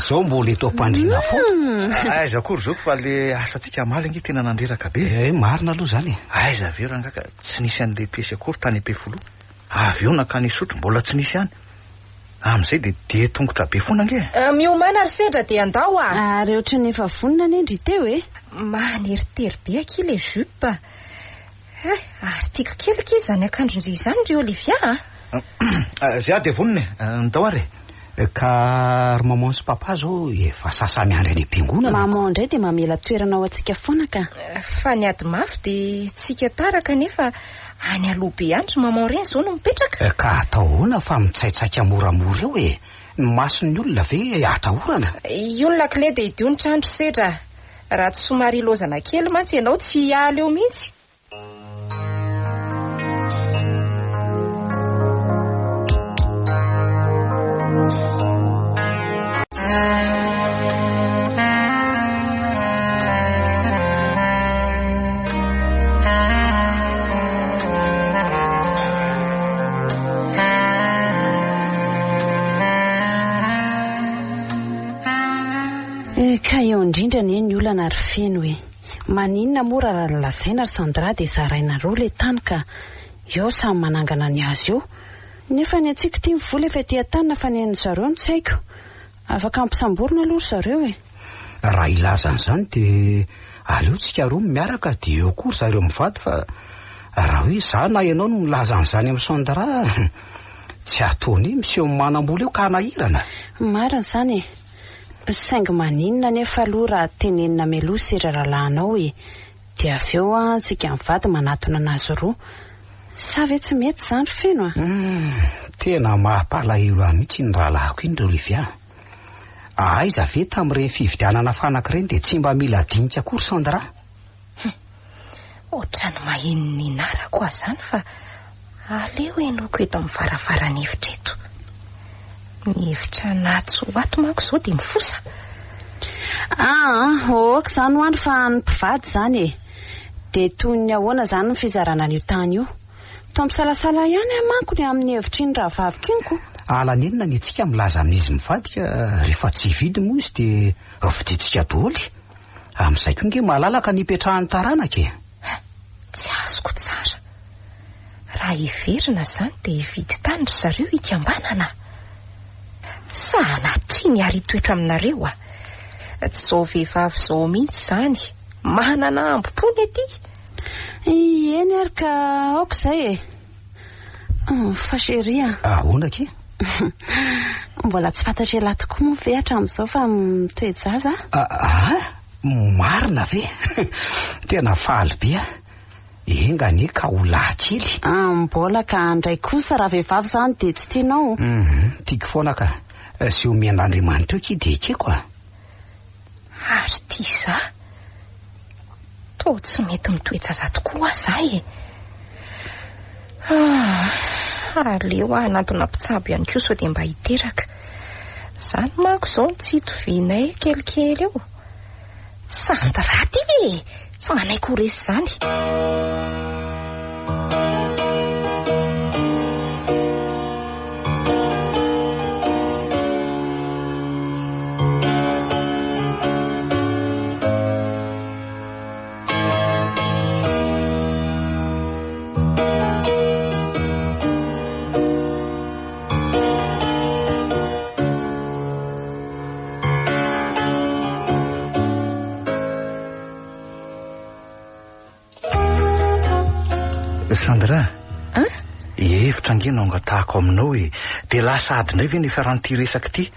Zao mbola eto am-pandriana foana. Hmm. Aiza akory zoky fa le asantsika amaly ange tena nandreraka be. Eh, marina aloha izany e. Aiza ve rangahy ka tsy nisy an'le piesy akory tany Ampefiloha. Avy eo nankany Isotry mbola tsy nisy ihany. Amin'izay dia dia tongotra be foana ange. Eh, miomàna ry sedra dia andao ah. Ary ohatran'ny efa vonona anie ndry teo e. Maneritery be akia le jupe. Eh, ary tiako kely akia izany akanjon-dry izany ry Olivia a! Ah. Zah dia vonona e, ndao ary e. Ka ry maman sy papa zao efa sasa miandry any am-piangonana. Maman indray dia mamela toerana ho antsika foana ka. Fa ny ady mafy dia tsika tara kanefa any aloha be any ry maman ireny izao no mipetraka. Ka atao ahoana fa mitsaitsaika moramora eo e. Ny mason'ny olona ve atahorana? Io ny lakile dia idio ny trano ry sedra. Raha tsy somary ilaozana kely mantsy ianao tsy hiala eo mihitsy. Eh, ka eo indrindra anie ny olana ry Feno e. Maninona moa raha lazaina ry Sandra dia zaraina roa ilay tany ka eo samy manangana ny azy eo. Nefa ny antsika ity ny vola efa ety an-tanana fa ny an'ny zareo no tsy haiko. Afaka ampisamborina aloha ry zareo e. Raha hilaza an'izany dia aleo tsika roa miaraka dia eo koa ry zareo mivady fa raha hoe izaho na ianao no milaza an'izany amin'i Sandra tsy ataony miseho manam-bola eo ka hanahirana. Marina izany e. Saingy maninona anefa aloha raha tenenina mialoha sera rahalahinao e! Dia avy eo an tsika mivady manatona anazy roa. Sa ve tsy mety izany ry Feno a? Hum, tena mampalahelo ahy mihitsy iny rahalahiko iny ry Olivia a. Aiza ve tamin'ireny fividianana fanaka ireny dia tsy mba mila dinika akory Sandra? Hum, ohatran'ny maheno ny anarako aho izany fa aleo henoiko eto amin'ny varavaran'ny efitra eto. Ny hevitra anaty sy ho ato manko izao dia mifosa. Aa, ok izany ho any fa ny mpivady izany e. Dia toy ny ahoana izany ny fizarana an'io tany io? Toa misalasala ihany aho manko ny amin'ny hevitr'iny rahavaviko iny ko. Alanenina ny antsika milaza amin'izy mivady ka rehefa tsy hividy moa izy dia vidintsika daholo. Amin'izay koa nge malalaka ny hipetrahan'ny taranaka e. Tsy azoko tsara. Raha heverina izany dia hividy tany ry zareo hikambanana. Sa anatria ny ary hitoetra aminareo a? Tsy izao vehivavy izao mihitsy izany. Manana ambo-po ny aty. Eny ary ka aoka izay e. Fa chérie a. Ahoana akia? Mbola tsy fantatr'ialahy tokoa moa ve hatramin'izao fa mitoe-jaza aho? Ah, marina ve? Tena faly be aho. Enga anie ka ho lahy kely. Ah, mbola ka andray kosa raha vehivavy izany dia tsy tianao. Hum, tiako foana ka. Izay omen'Andriamanitra eo akia dia ekeko a. Ary ity za? Toa tsy mety mitoe-jaza tokoa aho za e. Ah, aleo aho hanantona mpitsabo ihany koa sao dia mba hiteraka. Izany manko izao no tsy itovianay kelikely eo. Sandra ty e! Tsy manaiky ho resy izany. Sandra An? Hevitra ange no angatahako aminao e. Dia lasa ady indray ve ny hifaran'ity resaka ity?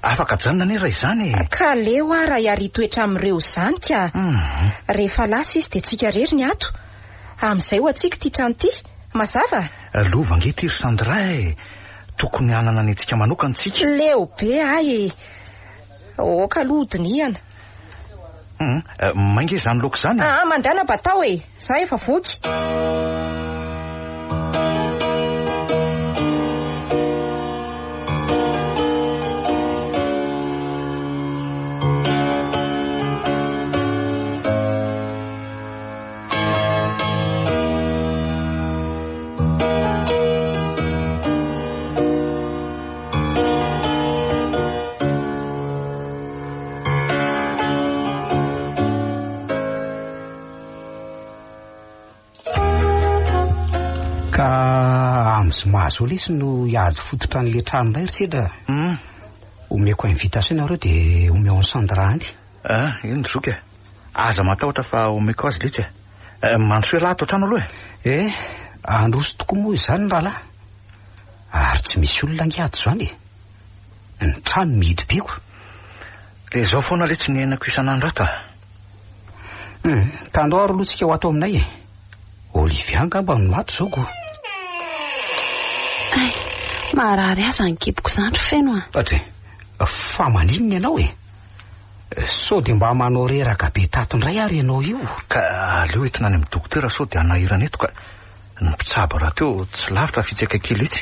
Afaka ajanona anie raha izany e. Ka aleo aho raha hiaritoetra amin'ireo izany ka. Mhm. Rehefa lasa izy dia tsika irery ny ato. Amin'izay ho antsika ity trano ity. Mazava? Lova ange ity ry Sandra e. Tokony hanana ny antsika manokana tsika. Leo be ahy e. Aoka aloha hodinihana. Hum, mainga izany laoka izany e. Ah, mandehana batao e. Za efa voky. Ka amin'ny zoma zao lesy no hiady fototra an'ilay trano indray ry sedra. Hmm. Omeko invitation nareo dia omeo an'i Sandra any. Ah, eny ry zoky e. Aza matahotra fa omeko azy letsy e. Eh, mandrosoa ialahy ato an-trano aloha e. Eh, handroso tokoa moa izany rahalahy. Ary tsy misy olona ange ato izany e. Ny trano mihidy be ko. Dia izao foana letsy ny iainako isan'andro ato a. Hum, ka andao ary aloha tsika ho ato aminay e. Olivia angamba no ato izao ko. Ay, maharary ahy izany kiboko izany ry Feno a. Patry, fa maninona ianao e? Sao dia mba manao reraka be tato indray ary ianao io? Ka aleo entina any amin'ny dokotera sao dia hanahirana eto ka. Ny mpitsabo rahateo tsy lavitra f'itsy akaiky kely itsy.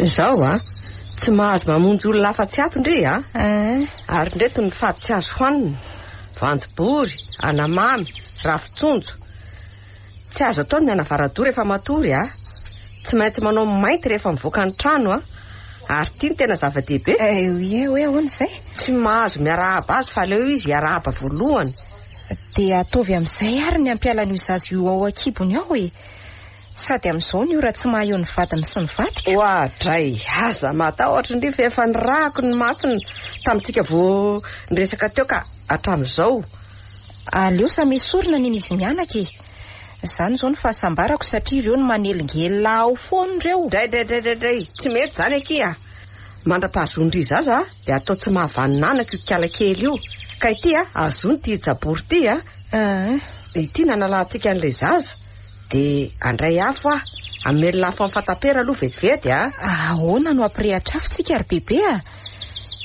Izao a, tsy mahazo mamonjy olona afa-tsy ato ndry a. Eh. Ary ndreto ny fady tsy azo hohanina. Voanjobory, anamamy, ravitsonjo. Tsy azo atao ny mianavara-doha rehefa matory a. Tsy maintsy manao mainty rehefa mivoaka ny trano a. Ary ity no tena zava-dehibe. Eh, hoe hoe ahoana izay? Tsy mahazo miarahaba azy fa aleo izy hiarahaba voalohany. Dia ataovy amin'izay ary ny hampiala an'io zaza io ao an-kibony ao e. Sady amin'izao ny ora tsy maha eo ny vadiny sy ny vadiko. Oadray, aza matahotra ndry fa efa nirahako ny masony tamintsika vao niresaka teo ka hatramin'izao. Aleo samy esorina ny an'izy mianaka e. Izany izao no fahasambarako satria ireo no manelingelina ao foana ireo. Dray dray dray dray dray, tsy mety izany akia. Mandra-pahazoan-dry zaza dia atao tsy mahavaninanaka io kiala kely io. Ka ity a, azony ity jabory ity a. Ity nanalantsika an'ilay zaza. Dia handray afo aho. Hamelona afo amin'ny fatapera aloha vetivety a. Ahoana no hampirehatra afo tsika ry bebe a?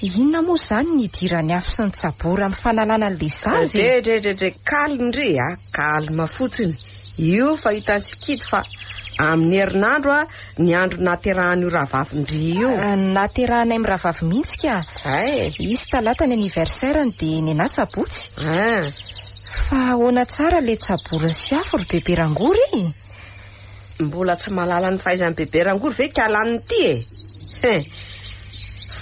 Inona moa izany ny idiran'ny afo sy ny tsabory amin'ny fanalana an'ilay zaza e? Dre dre dre, calme ndry a, calme fotsiny. Io fa hitan'i Sikidy fa amin'ny herinandro a, ny andro nahaterahan'io rahavavin-dry io. Nahaterahanay mirahavavy mihitsy ka. Hay. Izy talata ny anniversaire-ny dia nenahy sabotsy. Ah. Fa ahoana tsara ilay tsabory sy afo ry bebe Rangory e? Mbola tsy mahalala ny fahaizan'i bebe Rangory ve ikalaniny ity e? Hein.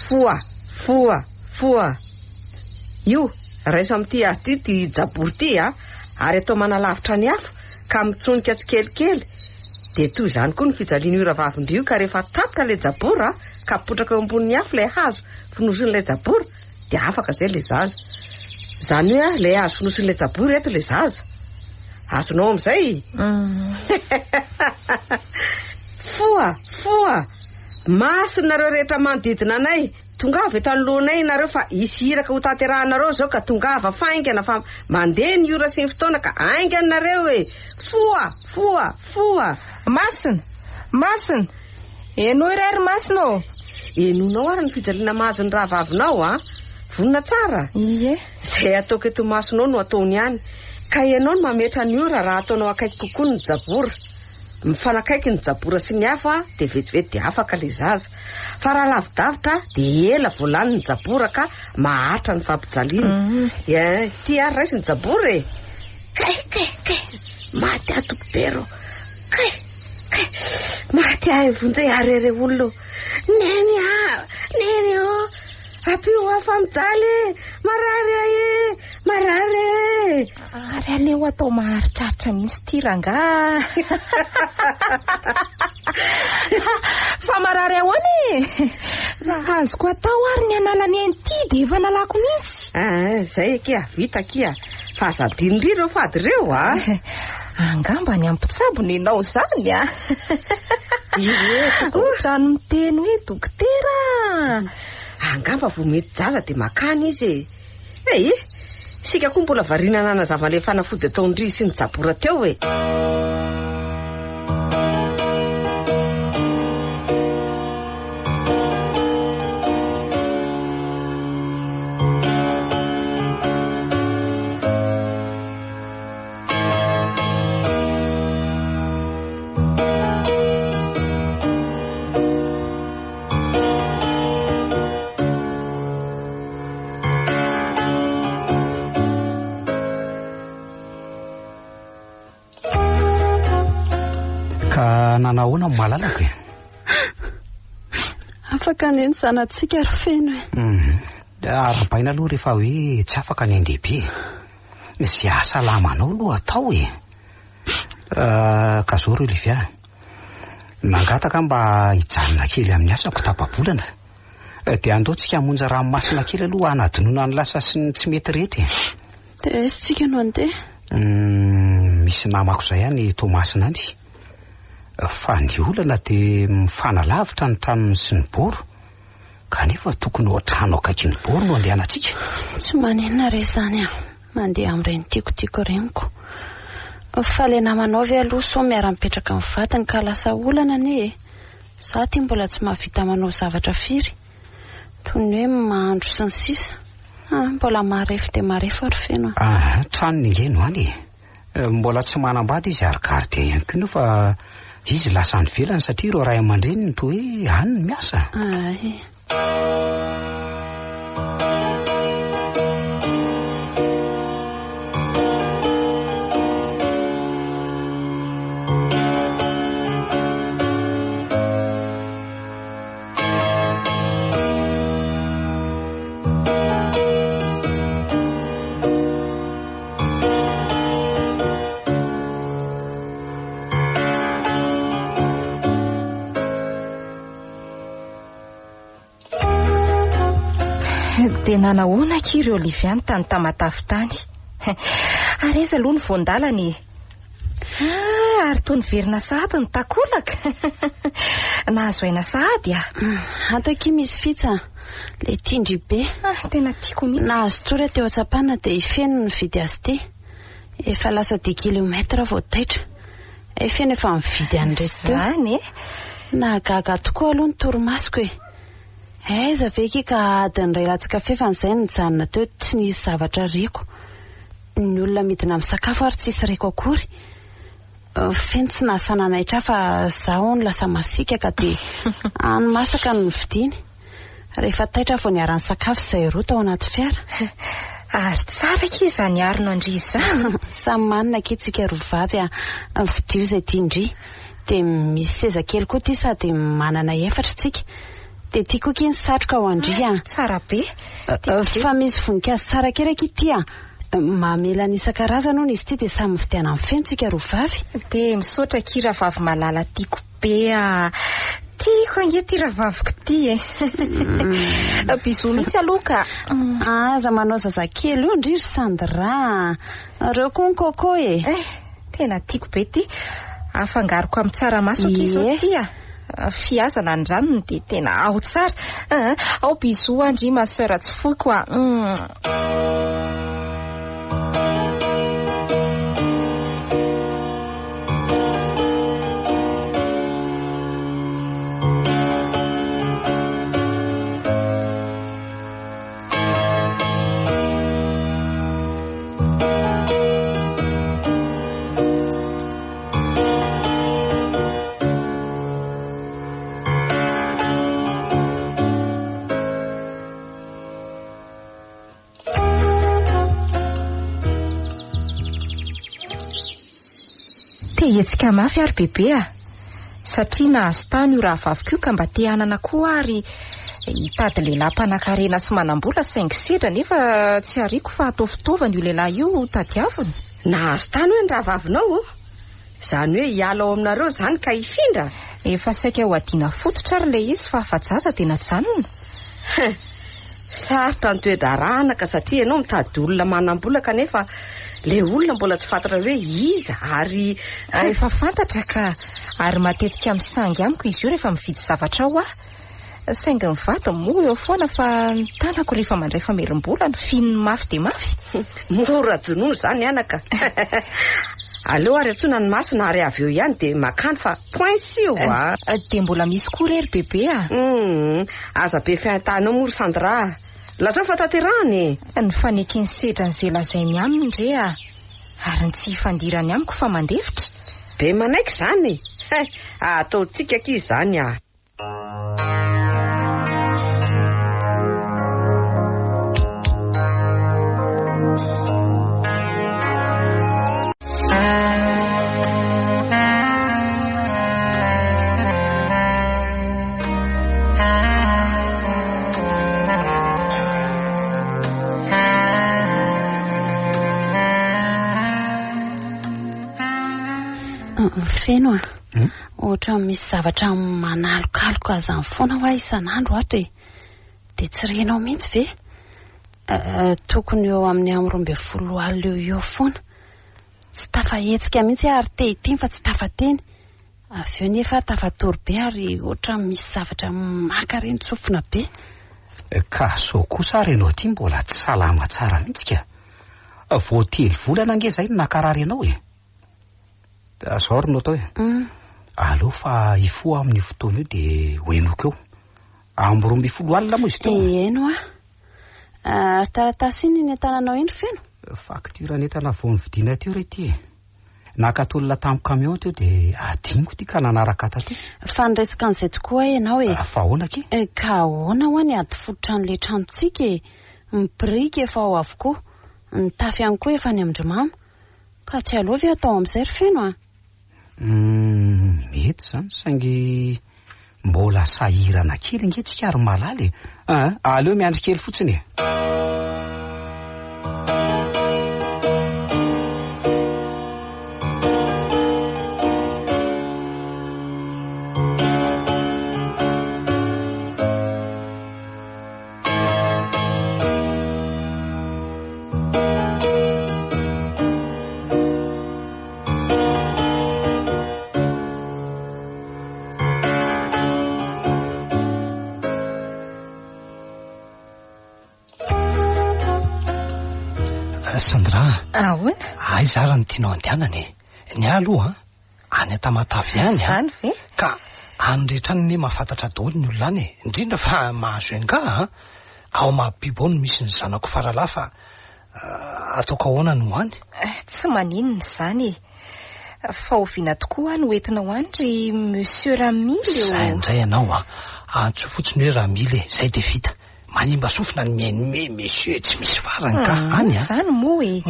Foa, foa, foa. Io, Raiso amin'ity hazo ity ity jaboro ity a, ary atao manalavitra ny afo ka mitsonika tsikelikely. Dia toy izany koa ny fijalian'io rahavavin-dry io ka rehefa tapitra ilay jaboro a, ka potraka eo ambonin'ny afo ilay hazo fonosin'ilay jaboro dia afaka izay ilay zaza. Izany hoe ilay hazo fonosin'ilay jaboro eto ilay zaza. Azonao amin'izay? Foha! Foha! Masina nareo rehetra manodidina anay! Tongava eto anoloanay ianareo fa hisy iraka ho tanterahanareo izao ka tongava faingana fa mandeha ny ora sy ny fotoana ka haingana nareo e! Foha! Foha! Foha! Masina! Masina! Henoy re ry Masina ô! Henonao ary ny fijaliana mahazo ny rahavavinao a! Vonona tsara? Ie. Izay ataoko eto imasonao no ataony ihany. Ka ianao no mametra ny ora raha ataonao akaiky kokoa ny jabora. Mifanakaiky ny jabora sy ny afo dia vetivety dia afaka ilay zaza. Fa raha lavidavitra dia ela vao lany ny jabora ka maharitra ny fampijaliana. Ie, ity ary raiso ny jabora e! Kay, kay, kay! Maty aho dokotera ô! Kay! Kay! Maty ahy vonjeo ahy re re olona ô! Neny a! Neny ô! Ampio aho fa mijaly e! Marary ahy e! Marary e! Ary aleo atao maharitraritra mihitsy ity rangaha. Fa marary ahoana e? Raha azoko atao ary ny hanala ny an'ity dia efa nalako mihitsy. Ah, izay akia, vita akia. Fa aza adino ndry ireo fady ireo a! Angamba any amin'ny mpitsabo nenao izany a! Ohatran'ny miteny hoe dokotera. Angamba vao mety zaza dia makany izy e. Ei, isika koa mbola variana nanazava an'ilay fanafody ataon-dry sy ny jabora teo e. Ka nanahoana ny malalako e? Afaka anie ny zanatsika ry Feno e. Mhm. Arahabaina aloha rehefa hoe tsy afaka ny ain-dehibe. Izay hahasalamanao aloha atao e. Ah, ka zao ry Olivia. Nangataka aho mba hijanona kely amin'ny asako tapa-bolana. Dia andao tsika hamonjy ranomasina kely aloha hanadinoana ny lasa sy ny tsy mety rehetra e. Dia aiza tsika no handeha? Hmm, misy namako izay any Toamasina any. Fa ny olana dia mifanalavitra ny tranony sy ny boro. Kanefa tokony ho trano akaikin'ny boro no andehanantsika. Tsy maninona re izany an. Mandeha amin'ireny tiako tiako ireny ko. Fa le namanao ve aloha sao miara-mipetraka amin'ny vadiny ka lasa olana anie e. Za aty mbola tsy mahavita manao zavatra firy. Toy ny hoe mahandro sy ny sisa. Ah, mbola marefo dia marefo ary feno a. Ah, tranony ange no any e. Mbola tsy manambady izy ary gardien ihany koa nefa izy lasa any ivelany satria ireo ray aman-dreniny toa hoe any no miasa. Ay. Dia nanahoana akia ry Olivia ny tany Tamatave tany? Ary aiza aloha ny voan-dalana e? Ah, ary toa niverina sahady ny takolaka. Nahazo aina sahady ah. Ato akia misy fitsa. Ilay tian-dry be. Ah, tena tiako mihitsy. Nahazo tory aho teo an-tsapana dia i Feno no nividy azy ity. Efa lasa dix kilomètre vao taitra. I Feno efa nividy an'ireto teo. Izany e? Nahagaga tokoa aloha ny torimasoko e. Aiza ve akia ka adiny iray latsaka fefany izay nijanona teo tsy nisy zavatra reko. Ny olona midina misakafo ary tsisy reko akory. Feno tsy nahasahy nanaitra ahy fa izaho hono lasa masiaka ka dia hani-masaka no novidiany. Rehefa taitra aho vao niara-nisakafo izahay roa tao anaty fiara. Ary tsara akia izany arina an-dry izany. Samy manina akia tsika roa vavy a. Vidio izay tian-dry. Dia misy seza kely koa ity sady manana efatra tsika. Dia ity koa akia ny satroka ho an-dry a. Tsara be. Fa misy voninkazo tsara kely akia ity a. Mamela ny isan-karazany hono izy ity dia samy mividiana ny feno tsika roa vavy. Dia misaotra akia rahavavy malala tiako be a. Tiako ange ity rahavaviko ity e. Bisous mihitsy aloha ka. Aza manao zazakely io ndry ry Sandra a. Reo koa ny coco e. Eh, tena tiako be ity. Afangaroko amin'ny tsaramaso akia izao ity a. Fihazana ny ranony dia tena ao tsara. Ao bisous an ndry ma soeur tsy foiko a. Te hihetsika mafy ary bebe a! Satria nahazo tany io rahavaviko io ka mba te hanana koa ary hitady lehilahy mpanankarena sy manam-bola saingy sedra nefa tsy ariko fa atao fitaovana io lehilahy io tadiaviny. Nahazo tany hoe ny rahavavinao o? Izany hoe hiala ao aminareo izany ka hifindra? Efa saika ho adina fototra ary ilay izy fa afa-jaza dia najanona. Hein! Sarotra ny toe-draharaha anaka satria ianao mitady olona manam-bola kanefa ilay olona mbola tsy fantatra hoe iza ary. Efa fantatra ka! Ary matetika misangy amiko izy io rehefa mividy zavatra ao aho. Saingy ny vadiny moa eo foana fa ny tanako rehefa mandray famerim-bola no fihininy mafy dia mafy. Mora jonono izany anaka. Aleo ary antsoina ny masina ary avy eo ihany dia makany fa poince io a! Dia mbola misy koa re ry bebe a! Hum, aza be fiaintanao moa ry Sandra a! Lazao fa tanterahana e! Ny fanekeny sedran'izay lazainy aminy re a! Ary ny tsy hifandirany amiko fa mandefitra. Be manaiky izany e! He, ataontsika akia izany a! Feno a. Ohatran'ny misy zavatra manalokaloka izany foana hoa isan'andro ato e. Dia tsy renao mihitsy ve? Tokony eo amin'ny amin'ny 12 alina eo eo foana. Tsy tafahetsika mihitsy aho ary te hiteny fa tsy tafateny. Avy eo nefa tafatory be ary ohatran'ny misy zavatra maka reny tsofina be. Ka sao kosa ary ianao ity mbola tsy salama tsara mihitsy ka. Vao telo volana ange izay no nankarary anao e. Zao ary no atao e. Aleo fa hifoha amin'io fotoana io dia ho henoiko eo. Amin'ny 12 alina moa izy teo. Heno aho. Ary taratasy inona iny an-tananao iny ry Feno? Facture an'entana vao novidiana teo re ity e. Naka tolona tamin'ny camion teo dia adinoko ity ka nanaraka taty. Fa niresaka an'izay tokoa aho ianao e. Fa ahoana akia? Ka ahoana hoa ny ady fototra an'ilay tranontsika e? Ny biriky efa ao avokoa. Ny tafo ihany koa efa any amin-dry mama. Ka tsy aleo ve atao amin'izay ry Feno a? Humm, mety izany saingy mbola sahirana kely ange tsika ry Malala e. Ah, aleo miandry kely fotsiny e. Sandra. Ahoana? Aiza ary no tianao andehanana e? Ny ahy aloha any Tamatave any an. Any ve? Ka any rehetra any anie mahafantatra daholo ny olona any e. Indrindra fa mahazo enga an. Ao Mahabibo ao no misy ny zanako faralahy fa ataoko ahoana no any? Tsy maninona izany e. Fa oviana tokoa aho no entinao any ry Monsieur Ramily ô? Izay indray ianao an. Antsoy fotsiny hoe Ramily e. Izay dia vita. Manimba sofina ny mihaino me monsieur tsy misy farany ka any a. Izany moa e.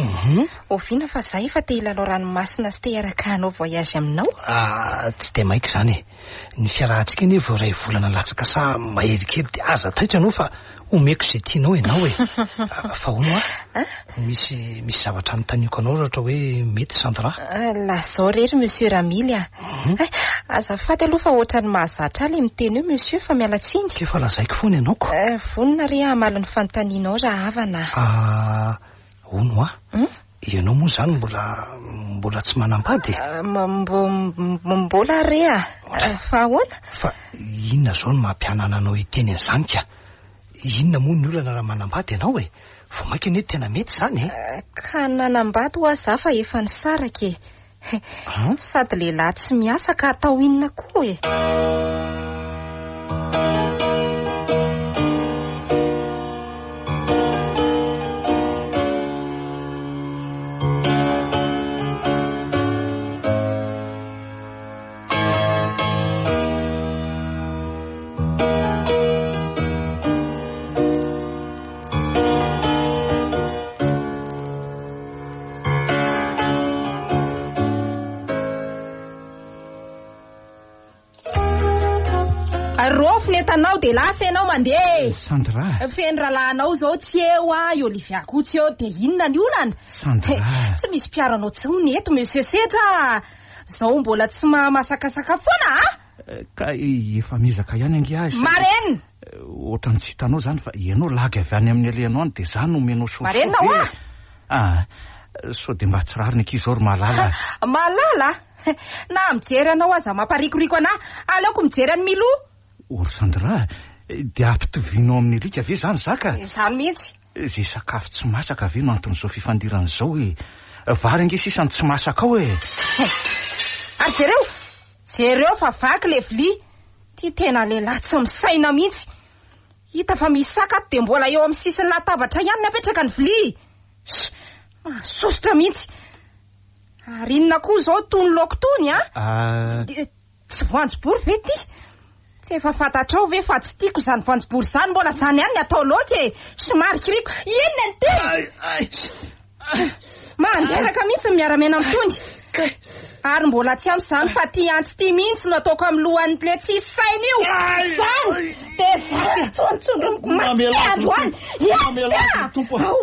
Oviana fa za efa te hilalao ranomasina sy te hiaraka hanao voyage aminao? Ah, tsy dia maika izany e. Ny fiarahantsika anie vao iray volana latsaka sa mahery kely dia aza taitra ianao fa omeko izay tianao ianao e. Fa hono hoa, misy misy zavatra anontaniako anao raha ohatra hoe mety Sandra. Lazao re ry monsieur Ramily a. Hay, azafady aloha fa ohatran'ny mahazatra ahy ilay miteny hoe monsieur fa miala tsiny. K'efa lazaiko foana ianao ko. Vonona re hamaly ny fanontanianao rahavana a. Ah, hono hoa, Ianao moa izany mbola mbola tsy manambady e? Mbola re a! Fa ahoana? Fa inona izao no mampianana anao hiteny an'izany ka? Inona moa ny olana raha manambady ianao e? Vao mainka anie tena mety izany e! Ka nanambady hoa za fa efa nisaraka e! Sady lehilahy tsy miasa ka atao inona koa e? Raofy ny entanao dia lasa ianao mandeha e! Sandra! Feno rahalahinao izao tsy eo a, i Olivia koa tsy eo dia inona ny olana? Sandra! Tsy misy mpiaro anao intsony eto Monsieur Sedra a! Izao mbola tsy mahamasakasaka foana a! Ka efa miezaka ihany ange aho. Marenina! Ohatran'ny tsy hitanao izany fa ianao lagy avy any amin'ny alehanao any dia izaho no omenao sosoa be. Marenina hoa! Ah, sao dia mba tsy rariny akia izao ry Malala a. Malala? Na mijery anao aza mamparikoriko anah, aleoko mijery an'i Milou. O ry Sandra, dia ampitovianao amin'ny alika ve izany za ka? Izany mihitsy. Izay sakafo tsy masaka ve no anton'izao fifandirana izao e? Vary ange sisa no tsy masaka ao e! Ary jereo! Jereo fa vaky le vilia! Ty tena lehilahy tsy misaina mihitsy! Hita fa misy saka ato dia mbola eo amin'ny sisin'ny latabatra ihany ny apetraka ny vilia! Sh! Mahasosotra mihitsy! Ary inona koa izao tony laoko tony a? Ah. Tsy voanjobory ve ity? Tsy efa fantatrao ve fa tsy tiako izany voanjobory izany, mbola izany ihany ny atao laoka e! Somary kiriko. Inona ny teny? Mandreraka mihitsy ny miara-miaina amin'itony. Ary mbola tsy ampy izany fa ty antsy ity mihitsy no ataoko amin'ny lohan'ilay tsisy saina io. Izany dia zany tsontsondroniko mafy androany. Etsy ka! Ao!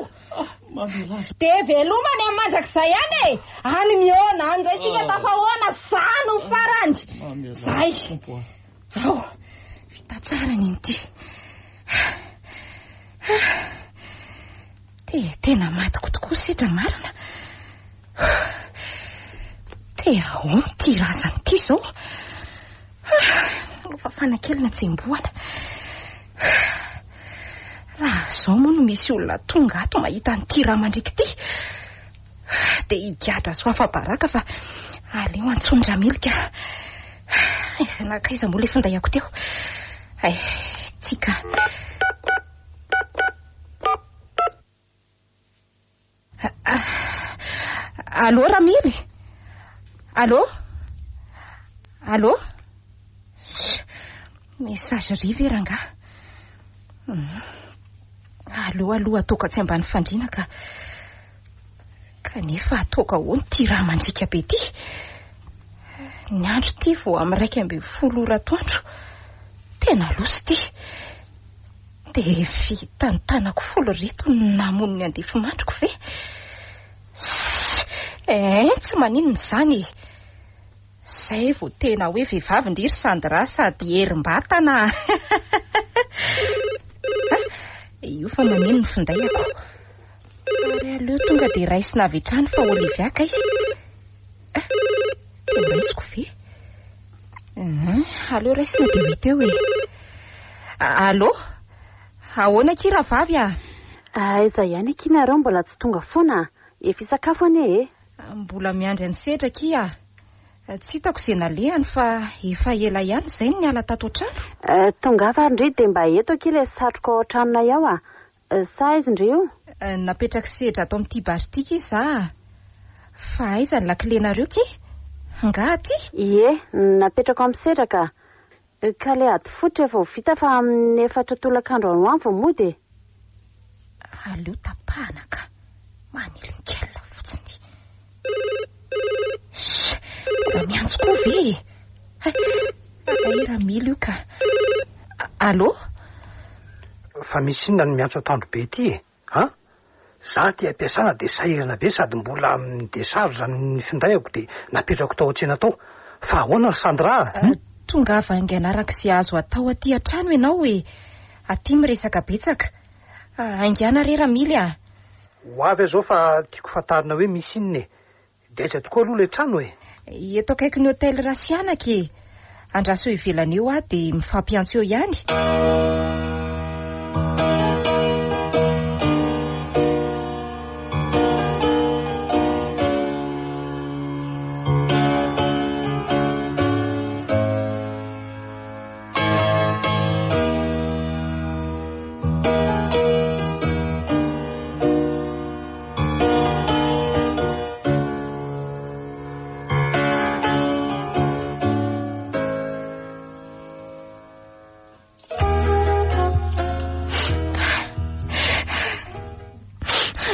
Dia veloma any amin'ny mandrakizay any e! Any mihaona, any indray isika tafahoana, za no farany! Zay! Ao! Vita tsara ny an'ity. Dia tena matiko tokoa setra marina. Te ahoana ity razana ity izao? Nofafana kely ny hatsembohana. Raha izao moa no misy olona tonga ato mahita an'ity rà mandriaka ity, dia higadra sy ho afa-baraka fa aleo antsoin-dRamilika. Nankaiza moa ilay finday-ako teo? Hay, ity ka. Allô Ramily? Allô? Allô? Messagerie ve rangahy? Aleo aloha ataoko atsy ambany fandriana ka. Kanefa ataoko ahoana ity rà mandriaka be ity? Ny andro ity vao amin'ny 11 ora atoandro. Tena loza ity. Dia vitan'ny tanako folo ireto no namono ny andefimandriko ve? Eh, tsy maninona izany e. Izay vao tena hoe vehivavy ndry ry Sandra sady herim-batana. Io fa maneno ny finday-ako. Ary aleo tonga dia raisina avy hatrany fa Olivia kay. Dia ho raisiko ve? Aleo raisina dia ho hita eo e. Allô? Ahoana akia rahavavy a? Aiza ihany akia nareo mbola tsy tonga foana? Efa hisakafo anie e. Mbola miandry an'i Sedra akia a. Tsy hitako izay nalehany fa efa ela ihany izay no niala tato an-trano. Tongava ary ndry dia mba eto akia ilay satroka ao an-tranonay ao a. Sa aiza ndry io? Napetrak'i Sedra ato amin'ity bar ity ki za a. Fa aiza ny lakilenareo ki? Angaha aty? Ie, napetrako amin'i Sedra ka. Ka ilay ady fototra efa ho vita fa amin'ny efatra tolakandro any ho any vao mody e. Aleo tapahana ka. Manelingelina fotsiny. Shh! Mbola miantso koa ve e? Hay, hay Ramily io ka. Allô? Fa misy inona no miantso atoandro be ity e? An? Za aty am-piasana dia sahirana be sady mbola amin'ny décharge ny findaiko dia napetrako tao an-tsena tao. Fa ahoana ry Sandra a? Tongava haingana araka izay azo atao aty an-trano ianao e! Aty miresaka betsaka. Haingàna re Ramily a! Ho avy aho izao fa tiako fantarina hoe misy inona e! Dia aiza tokoa aloha ilay trano e? Eto akaikin'ny Hotel Rasianaka e! Andraso eo ivelany eo aho dia mifampiantso eo ihany.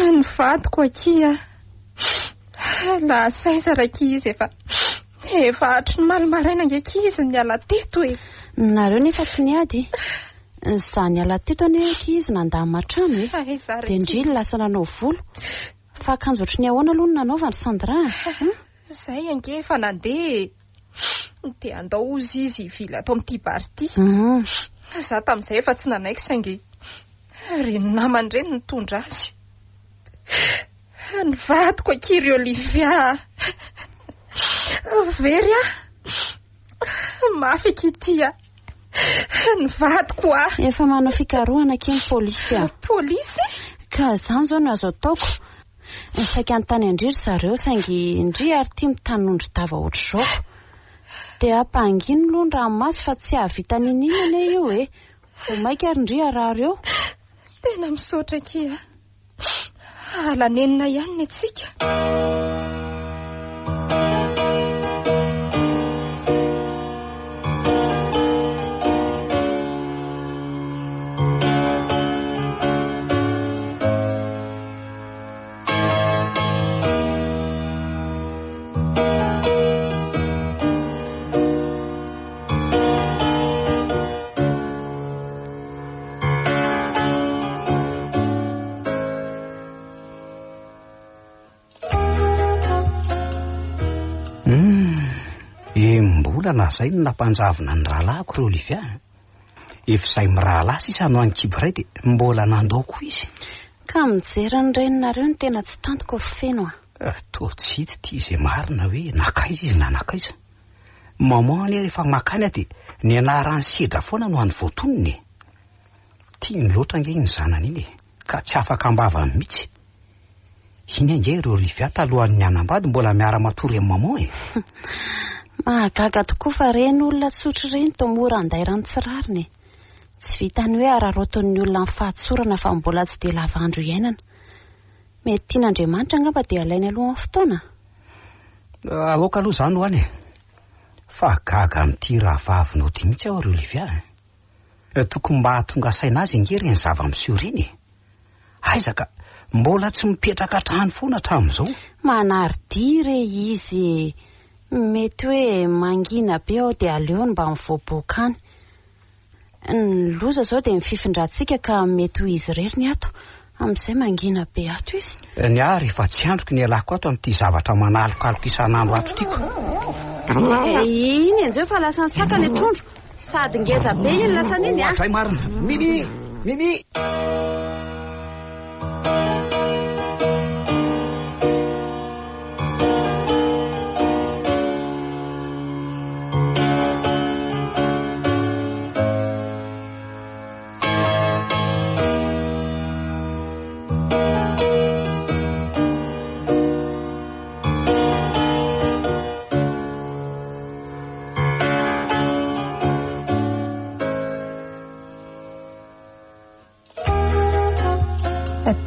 Ny vadiko akia. Lasa aiza rankizy izy efa efa hatry ny omaly maraina ange akia izy no niala teto e. Nareo nefa tsy niady e. Za niala teto anie akia izy nandamina trano e. Aiza Dia ndry lasa nanao volo. Fa akanjo ohatry ny ahoana aloha no nanaovany Sandra a? Zay ange efa nandeha e. Dia andao hozy izy hivily ato amin'ity bar ity. Za tamin'izay efa tsy nanaiky saingy ireny namany ireny nitondra azy. Ny vadiko akia ry Olivia a. Very aho. Mafy akia ity a. Ny vadiko a. Efa manao fikarohana akia ny polisy a. Polisy? Ka izany izao no azo ataoko. Saika hanontany an-dry ry zareo saingy ndry ary ity mitanondry tava ohatr'izao. Dia ampahangino aloha ny ranomaso fa tsy hahavita n'inon'inona anie io e. Vao mainka ary ndry harary eo. Tena misaotra akia a. Ala nenina ihany ny antsika. Enim-bolana izay no nampanjavona ny rahalahiko ry Olivia a. Efa izay mirahalahy sisa no any kibo iray dia mbola nandao koa izy. Ka mijery ny reninareo no tena tsy tantiko ry Feno a. Eh, toa tsy hita ity izay marina hoe nankaiza izy na nankaiza. Maman anie rehefa makany aho dia ny anaran'i Sedra foana no any voatonony e. Tiany loatra ange iny zanany iny e, ka tsy afaka am-bavany mihitsy. Iny ange ry Olivia talohan'ny hanambady mbola miara-matory amin'i maman e. Mahagaga tokoa fa ireny olona tsotra ireny toa mora andairan'ny tsy rariny e. Tsy vitan'ny hoe araraotin'ny olona amin'ny fahatsorana fa mbola tsy dia lava andro iainana. Mety tian'Andriamanitra angamba dia alainy alohan'ny fotoana. Aoka aloha izany ho any e. Fa gaga amin'ity rahavavinao ity mihitsy aho ry Olivia a. Tokony mba hahatonga saina azy ange ireny zava-miseho ireny e. Aiza ka, mbola tsy mipetraka hatrany foana hatramin'izao. Manary-dia re izy e. Mety hoe mangina be ao dia aleony mba mivoaboaka any. Ny loza izao dia ny fifindrantsika ka mety ho izy irery ny ato. Amin'izay mangina be ato izy. Ny ahy rehefa tsy andriko ny ialako ato amin'ity zavatra manalokaloka isan'andro ato ity ko. Iny enjeo fa lasan'ny saka ilay trondro. Sady ngeza be iny lasany iny a. Ohatray marina. Mimi! Mimi!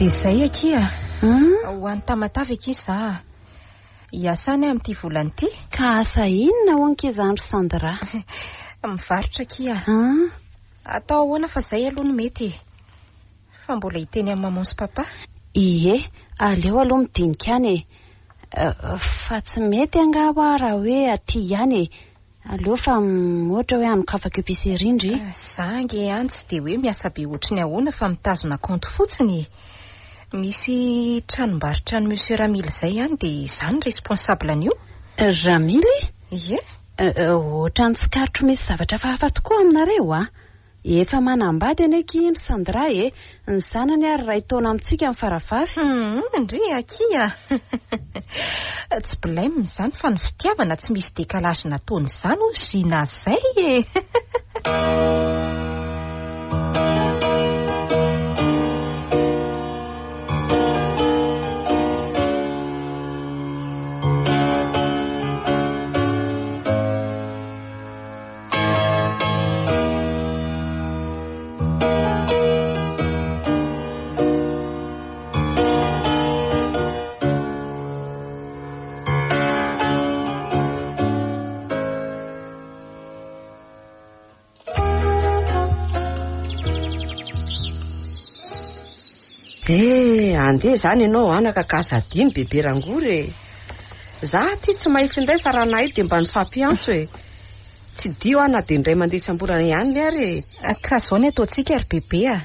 Dia izay akia. Ho any Tamatave akia za. Hiasa any aho amin'ity volana ity. Ka asa inona hono akia izany ry Sandra? Mivarotra akia. Atao ahoana fa izay aloha no mety e. Fa mbola hiteny amin'ny maman sy papa. Ie, aleo aloha midinika any e. Fa tsy mety angaha hoa raha hoe aty ihany e. Aleo fa ohatra hoe hanokafako épicerie ndry. Za ange any tsy dia hoe miasa be ohatry ny ahoana fa mitazona compte fotsiny e. Misy tranombarotra an'i monsieur Ramily izay any dia izaho no responsable an'io. Ramily? Ie. Ohatran'ny tsikaritro misy zavatra hafahafa tokoa aminareo a! Efa manambady anie akia iny Sandra e! Ny zanany ary iray taona amintsika ny faravavy. Humm ndry akia a! Tsy blème izany fa ny fitiavana tsy misy décalage nataony izany hoy Gina zay e! Eh, andeha izany ianao anaka ka aza adino bebe rangory e. Za aty tsy mahay finday fa raha nahay dia mba nifampiantso e. Tsy dio aho na dia indray mandeha isam-bolana ihany ary e. Ka izao ny ataontsika ry bebe a.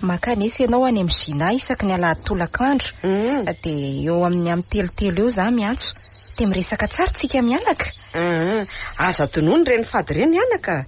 Mankanesa ianao any amin'ny Gina isaky ny alahady tolakandro. Dia eo amin'ny amin'ny telotelo eo izaho miantso. Dia miresaka tsara tsika mianaka. Aza tonony ireny fady ireny anaka.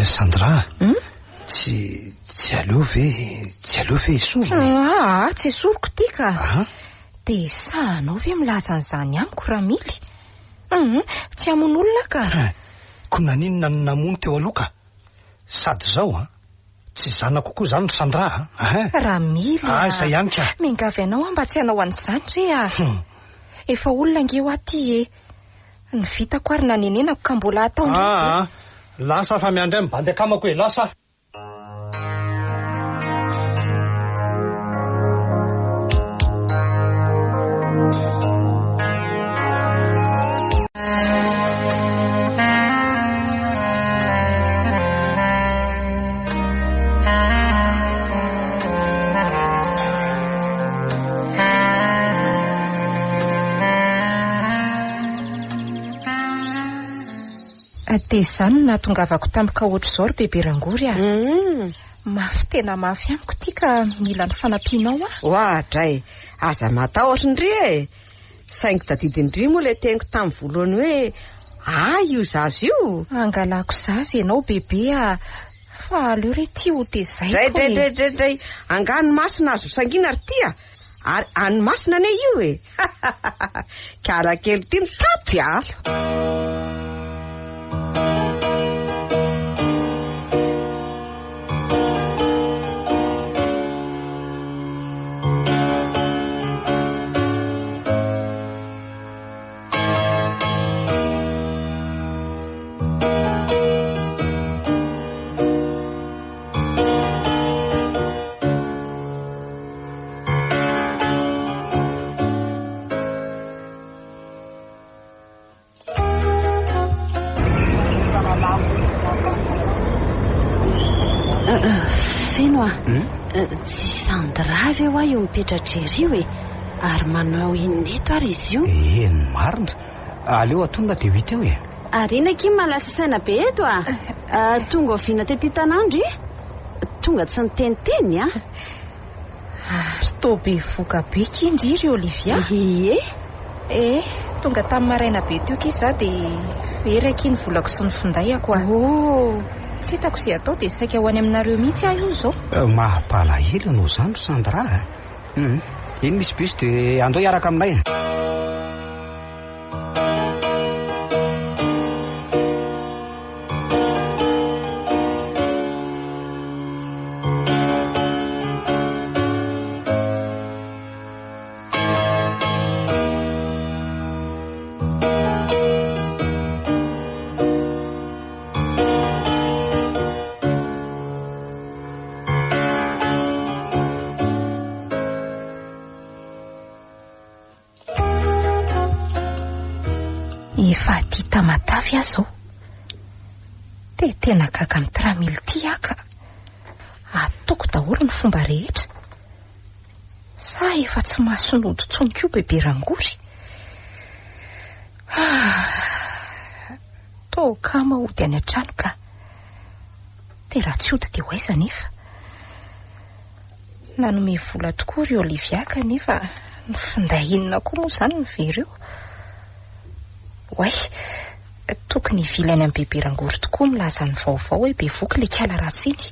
Sandra, tsy tsy aleo ve tsy aleo ve esorina e? Aa, tsy esoriko ity ka. Dia sahanao ve milaza an'izany amiko Ramily? Hum, tsy hamono olona aho ka. Hein, ko naninona no namono teo aloha ka? Sady izao an, tsy zanako koa izany ry Sandra a, hein. Ramily a! Ah, izay ihany ka. Miangavy anao aho mba tsy hanao an'izany re a. Hum. Efa olona ange ho aho ity e. Ny vitako ary nanenenako ka mbola hatao indray ve? Ah, ah, lasa fa miandry ahy mibandy akamako e, lasa. Dia izany no nahatongavako tampoka ohatr'izao ry Bebe Rangory a. Mafy tena mafy amiko ity ka mila ny fanampianao aho. Oadray, aza matahotra ndry e. Saingy tadidin-dry moa ilay teniko tamin'ny voalohany hoe ahy io zaza io. Angalako zaza ianao Bebe a. Fa aleo re ity ho tezaiko Dray, e. dray, dray, dray, dray. Angaha ny masina azo sangiana ry tia? Ary any masina anie io e. Kala kely ity mitapy a. Feno a, tsy Sandra ve hoa io mipetra-drery io e? Ary manao inona eto ary izy io? Eny marina. Aleo atonina dia ho hita eo e. Ary ina akia mahalasa saina be eto a? Tonga oviana tety tanandry? Tonga tsy niteniteny a? Ary toa bevoka be ki ndry ry Olivia? Ie. Eh, tonga tamin'ny maraina be teo ki za dia very akia ny volako sy ny finday-ako a. Oh. Tsy hitako izay atao dia saika ho any aminareo mihitsy aho io izao. Mampalahelo ianao izany ry Sandra a. Hum, iny misy bus dia andao hiaraka aminay. Efa aty Tamatave aho izao. Dia tena gaga amin'ity Ramily ity aho ka. Ataoko daholo ny fomba rehetra. Sa efa tsy mason'ody intsony koa Bebe Rangory? Ah, toa kama hody any an-trano ka. Dia raha tsy hody dia ho aiza anefa? Nanome vola tokoa ry Olivia kanefa ny finday inona koa moa izany no very eo? Oay, tokony hivily any amin'i Bebe Rangory tokoa milaza ny vaovao hoe bevoky ilay kala ratsy iny.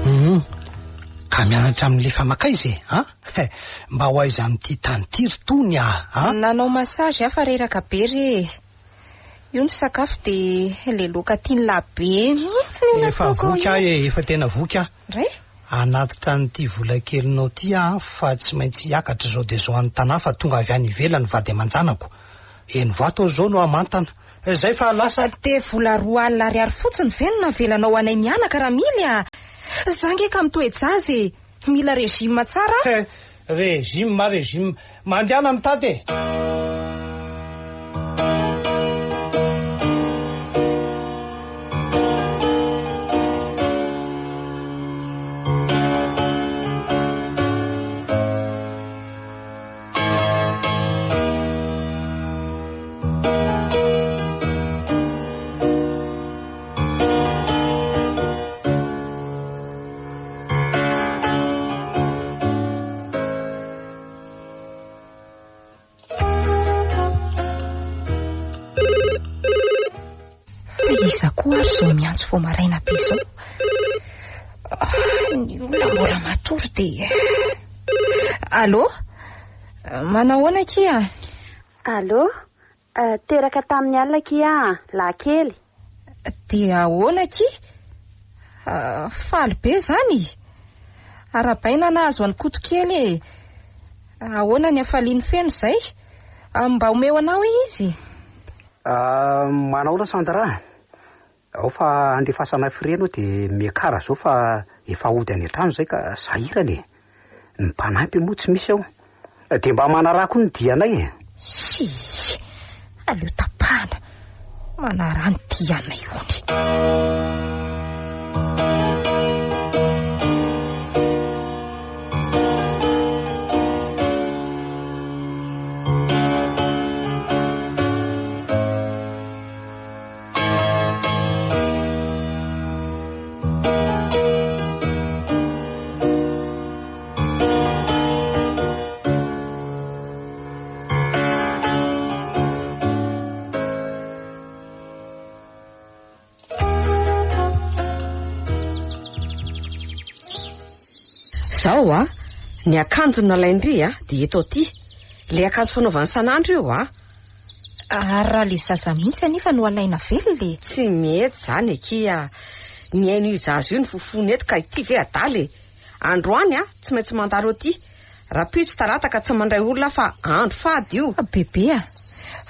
Hum, ka mianatra amin'ilay famakaiza e, an? Mba ho aiza amin'ity tany ity ry Tony a, an? Nanao massage aho fa reraka be re e. Io ny sakafo dia le loaka tian'lah be mihitsy no Efa nataoko ao voky io. aho e, efa tena voky aho. Ndray? Hanatitra an'ity vola kelinao ity aho fa tsy maintsy hiakatra izao dia izao any Tanà fa tonga avy any ivelany vady aman-janako. Eny Vato aho izao no hamantana. Izay fa lasa. Dia vola 20 ariary fotsiny ve no navelanao anay mianaka Ramily a! Za nge ka mitoe-jaza e! Mila régime tsara aho. He, régime régime. Mandehana mitady e! Fa iza koa ary izao miantso vao maraina be izao? Ah, ny olona mbola matory dia... Allô? Manao ahoana akia? Allô? Teraka tamin'ny alina akia an, lahy kely. Dia ahoana akia? Faly be izany? Arahabaina nahazo an'i Koto kely e. Ahoana ny hafaliany feno izay? Mba omeo anao hoe izy. Manao ahoana Sandra? Ao fa andefasana frais aloha dia miakara zao fa efa hody any an-trano zay ka sahirana e. Ny mpanampy moa tsy misy ao. Dia mba manaraha koa ny dianay e. Hii, aleo tapahana. Manaraha ny dianay hono. Zao a, ny akanjo nalain-dry a, dia eto aty. Ilay akanjo fanaovany san'andro io a. Ary raha le zaza mihitsy anefa no alaina velona e? Tsy mety izany akia. Ny ain'io zaza io no fofony eto ka ity ve adala e? Androany aho tsy maintsy mandalo aty. Rahampitso talata ka tsy mandray olona aho fa andro fady io. Bebe a!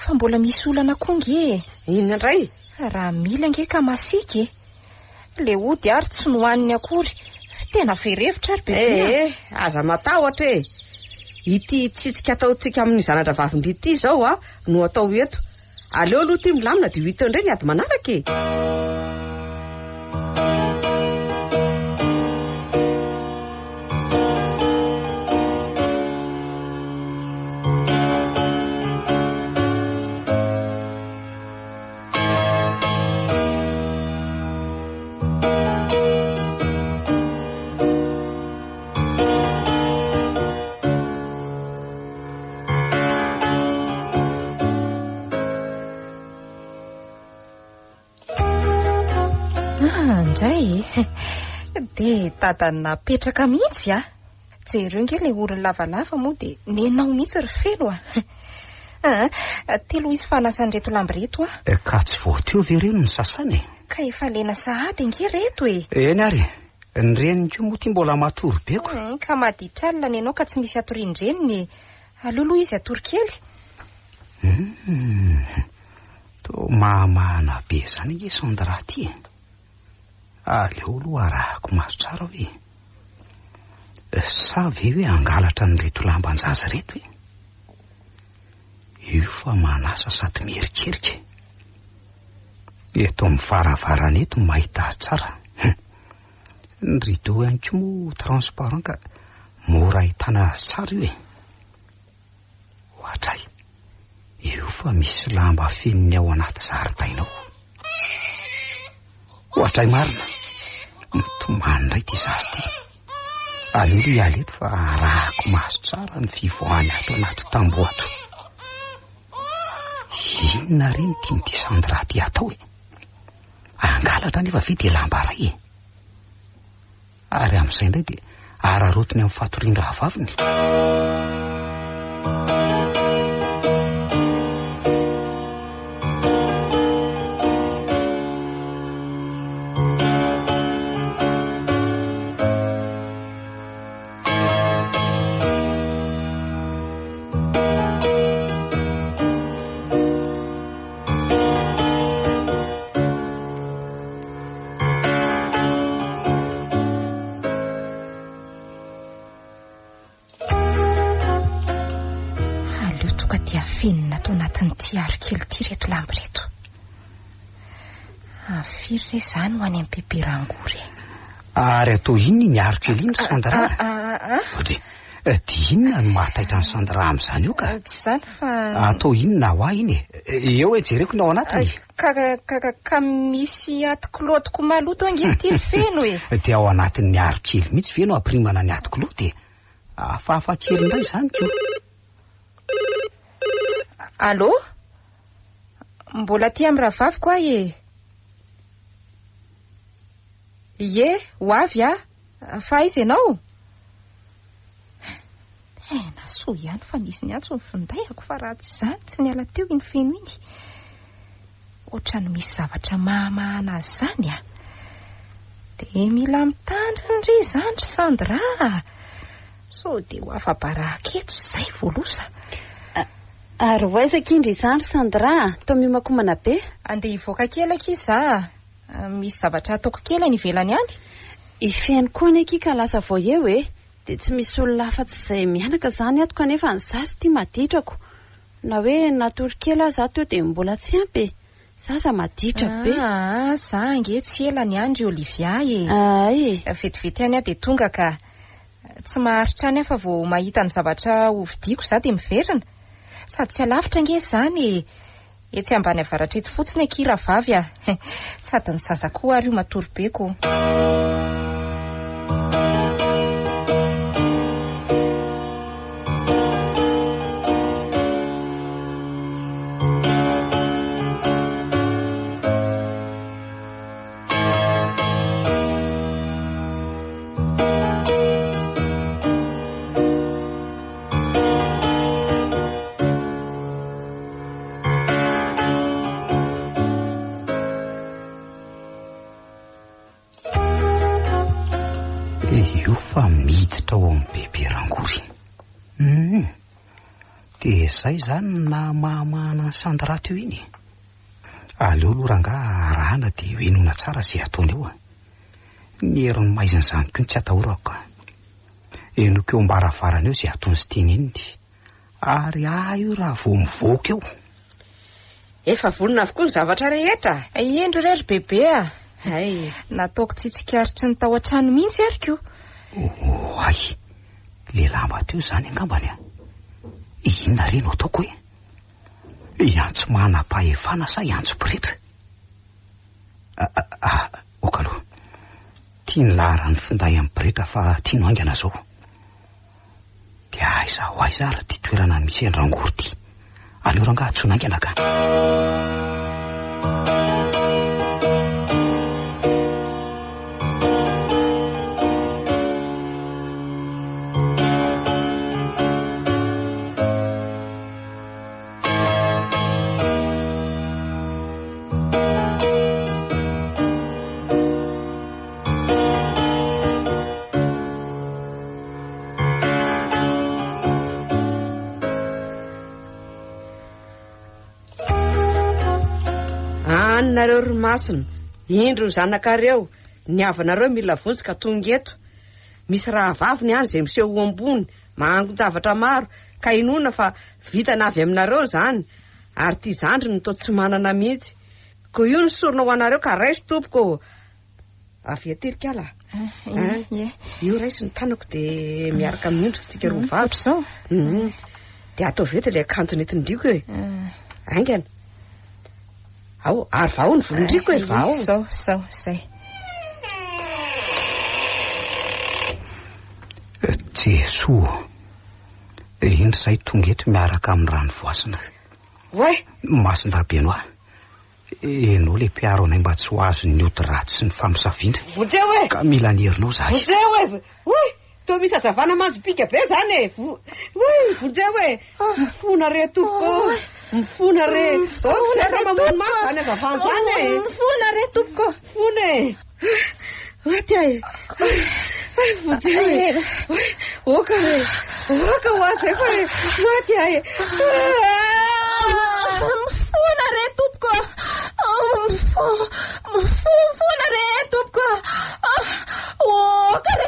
Fa mbola misy olana koa nge e! Inona indray? Raha mila nge ka masiaka e! Le ody ary tsy nohaniny akory. Tena very hevitra ary bebe a! Ee, aza matahotra e! Ity tsitsika ataontsika amin'ny zana-dravavin-dry ity izao a, no atao eto. Aleo aloha ity milamina dia ho hita eo indray ny ady manaraka e! Ah, ndray dia dadany napetraka mihitsy a. Jereo nge ilay orony lavalava moa dia nenao mihitsy ry Felo a. Ty aloha izy fa hanasa an'ireto lamba ireto aho. Eh, ka tsy vao teo ve ireny no sasana e? Ka efa lena sahady ange ireto e. Eny ary e. Ny reniny koa moa ity mbola matory be ko. Ka maditra alina ny anao ka tsy misy hatorian-dreniny e. Aleo aloha izy hatory kely. Hum. Toa mahamahana be izany ange Sandra ity e. Aleo aloha arahako maso tsara hoe. Sa ve hoe hangalatra an'ireto lamban-jaza ireto e? Io fa manasa sady mierikerika. Eto amin'ny varavarana eto mahita azy tsara. Hum. Ny rideau ihany koa moa transparent ka mora ahitana azy tsara io e. Ohatray, io fa misy lamba afeniny ao anaty zaridaina ao. Ohatray marina, mitomany indray ity zaza ity. Aleo aloha hiala eto fa arahako maso tsara ny fivoahany ato anaty tamboho ato. Inona re no tian'ity Sandra ity atao e? Hangalatra anefa ve dia lamba iray e? Ary amin'izay indray dia araraotiny amin'ny fatorian-drahavaviny. Aleo tonga dia afenina ato anatin'ity aro kely ity ireto lamba ireto. Firy re izany ho any amin'ny bebe rangory e? Ary atao inona iny aro kely iny ry Sandra? Odry, dia inona no mahataitra an'i Sandra amin'izany eo ka? Tsy izany fa... Atao inona ho ahy iny e? Eo e, jereko ny ao anatiny. Ka, ka, ka, ka misy aty-kilaotiko maloto ange ity ry Feno e! Dia ao anatin'ny aro kely mihitsy ve no ampirimana ny aty-kilaoty e? Hafahafa kely indray izany ko. Allô? Mbola aty amin'ny rahavaviko aho e! Ie, ho avy aho. Fa aiza ianao? Tena soa ihany fa nisy niantso ny findaiko fa raha tsy izany tsy niala teo iny feno iny. Ohatran'ny misy zavatra mahamahana azy izany a. Dia mila mitandrina ry izany ry Sandra a. Sao dia ho afa-baraka eto izay vao loza. Ary ho aiza akia ndry izany ry Sandra a? Toa miomakomana be. Andeha hivoaka kely akia za a. Misy zavatra hataoko kely any ivelany any. I Feno koa anie akia ka lasa vao eo e! Dia tsy misy olona afa-tsy izay mianaka izany ato kanefa ny zaza ity maditrako. Na hoe natory kely aza aho teo dia mbola tsy ampy e! Zaza maditra be. Aa, za ange tsy ela ny any ry Olivia e! Ay e! Vetivety ihany aho dia tonga ka. Tsy maharitra any aho fa vao mahita ny zavatra hovidiako za dia miverina. Sady tsy alavitra ange izany e! Etsy ambany avaratra etsy fotsiny akia rahavavy a! Sady ny zaza koa ary io matory be ko. Io fa miditra ao amin'ny bebe rangory. Hum. Dia izay izany no nahamahamahana an'i Sandra teo iny e. Aleo aloha rangaha arahana dia henoina tsara izay ataony eo. Ny herin'ny maizina izany koa no tsy atahorako ka. Henoiko eo am-baravarana eo izay ataony sy teneniny. Ary ahy io raha vao mivoaka eo. Efa vonona avokoa ny zavatra rehetra. Indro re ry bebe a. Hay. Nataoko tsy tsikaritry ny tao an-trano mihitsy ary ko. Oay, le lamba teo izany angambany a. Inona re no ataoko e? Hiantso manam-pahefana sa hiantso pretra? Ah, ok aloha. Tia ny laharan'ny finday amin'ny pretra fa tiano haingana izao. Dia aiza ho aiza ary ity toerana misy an-dRangory ity? Aleo rangaha antsoina haingana ka. anareo ry masina. Indro ny zanakareo, ny havanareo mila vonjy ka tonga eto. Misy rahavaviny any izay miseho ho ambony, mahangon-javatra maro, ka inoana fa vintana avy aminareo izany, ary ity zandriny no toa tsy manana mihitsy. Koa io ny sorona ho anareo ka raiso tompoko ô! Avia aty ry kala a! Io raiso ny tanako dia miaraka miondrika tsika roa vavy. Ohatr'izao? Dia ataovy eto ilay akanjo nentin-driko e! Haingana. Ao, ary vahao ny volon-driko e, vahao. Izao, izao, izay. Jesoa ô! Indro izahay tonga eto miaraka amin'ny rano voasina. Oay! Masindahy Benoît, ianao ilay mpiaro anay mba tsy ho azon'ny ody ratsy sy ny famosaviana. Vonjeo e! Ka mila ny herinao izahay. Vonjeo e! Oy! Toa misy hazavana manjopiaka be izany e! Oy! Vonjeo e! Mifona re tompoko ô! Mifona re! Mifona re mamono maso izany hazavana izany e! Mifona re tompoko! Mifona e! Maty aho e! Ay, vonjeo e! Oka e! Oka ho azy efa e! Maty aho e! Mifona re tompoko! Mifona re tompoko! Oka re!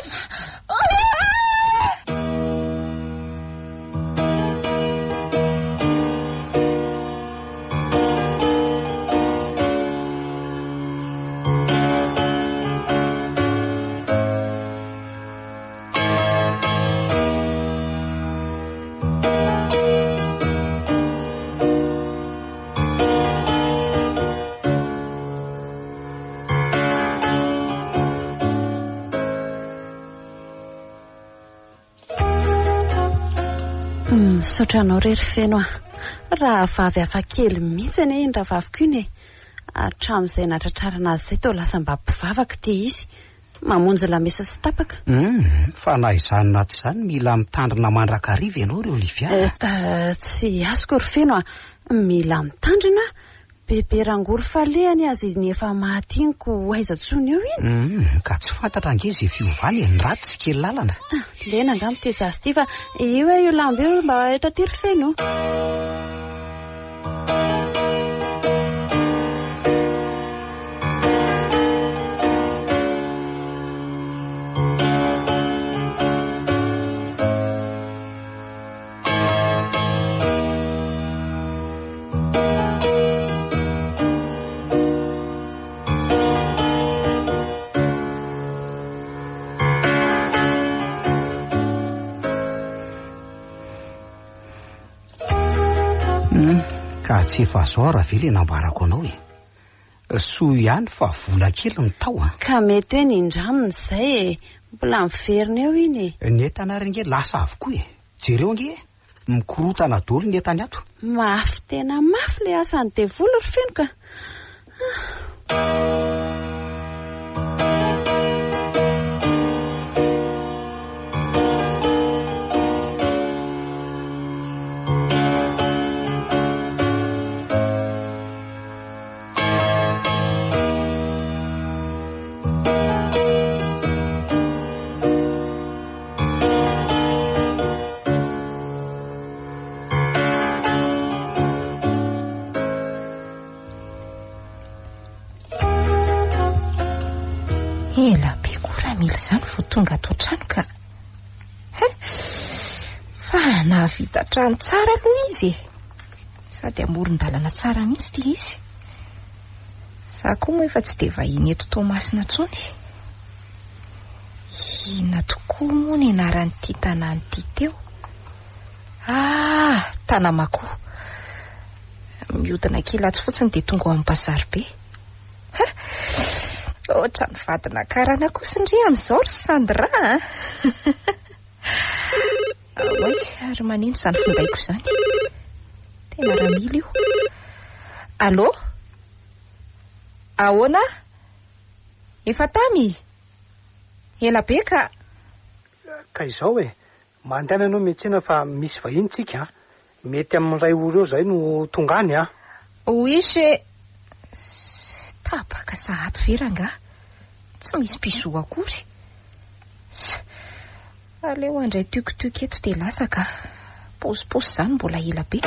Misaotra anao re ry Feno a! Rahavavy hafakely mihitsy anie iny rahavaviko iny e! Hatramin'izay nahatratrarana azy izay toa lasa mba mpivavaka ity izy. Mamonjy lamesa tsy tapaka. Hum, fa na izany na tsy izany mila mitandrina mandrakariva ianao ry Olivia a! Eh, tsy azoko ry Feno a! Mila mitandrina? Bebe rangory falehany aza iny efa maty iny ko ho aiza tsony eo iny? Hum, ka tsy fantatra ange izay fiovany e, ny ratsy tsy kely lalana. Ah, lena angamba ity zaza ity fa io e, io lamba io mba eto aty ry Feno. Hmm, ka tsy efa zao raha ve le nambarako anao e? Soa ihany fa vola kely ny tao a. Ka mety hoe nindramina izay e. Mbola miverina eo iny e. Ny entana ary ange lasa avokoa e. Jereo ange e. Mikorontana daholo ny entany ato. Mafy tena mafy ilay asan'ny devoly ry Feno ka. Ela be koa Ramily izany vao tonga ato an-trano ka. Fa nahavita trano tsara aloha izy e. Sady amoron-dalana tsara mihitsy ity izy. Za koa moa efa tsy dia vahiny eto Toamasina intsony. Inona tokoa moa ny anaran'ity tanàna ity teo? Ah, Tanamakoa. Mihodina kely atsy fotsiny dia tonga ao amin'ny bazary be. Ha! Ohatran'ny vadina karana kosa ndry amin'izao ry Sandra a! Oay, ary maneno izany findaiko izany. Tena Ramily io. Allô? Ahoana? Efa tamy? Ela be ka. Ka izao e, mandehana ianao miantsena fa misy vahiny tsika a. Mety amin'ny iray ora eo izay no tonga any a. Oui che. Tapaka sahady ve rangahy? Tsy misy bisou akory. Aleo handray tuk-tuk eto dia lasa ka. Posiposy izany mbola ela be.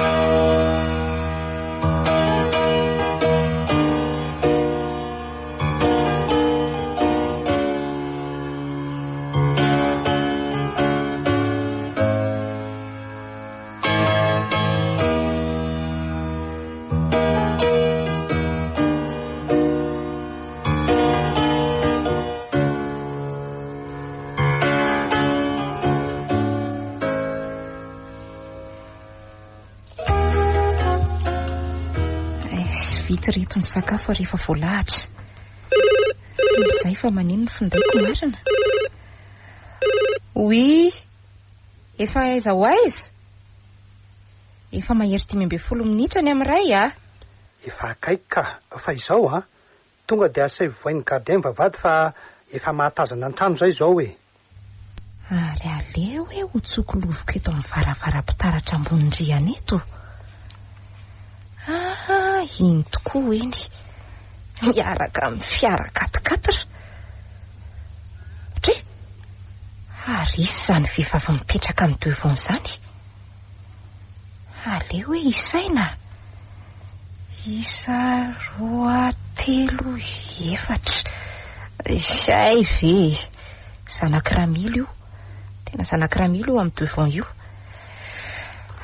Vita ireto ny sakafo ary efa voalahatra. Izay fa maneno ny findaiko marina. Oui, efa aiza ho aiza? Efa mahery 15 minitra ny amin'ny iray a! Efa akaiky ka, fa izao an, tonga dia asaivo vohain'ny gardien ny vavahady fa efa mahatazana ny trano izay izao e! Ary aleo hoe ho tsokolovoka eto amin'ny varavaram-pitaratra ambony rihana eto. Ah, iny tokoa eny. Miaraka amin'ny fiara quatre-quatre. Dre! Ary iza izany vehivavy mipetraka amin'ny devant izany? Aleo hoe isaina. Isa, roa, telo, efatra. Izay ve e! Zanak'i Ramilo io. Tena zanak'i Ramilo io amin'ny devant io.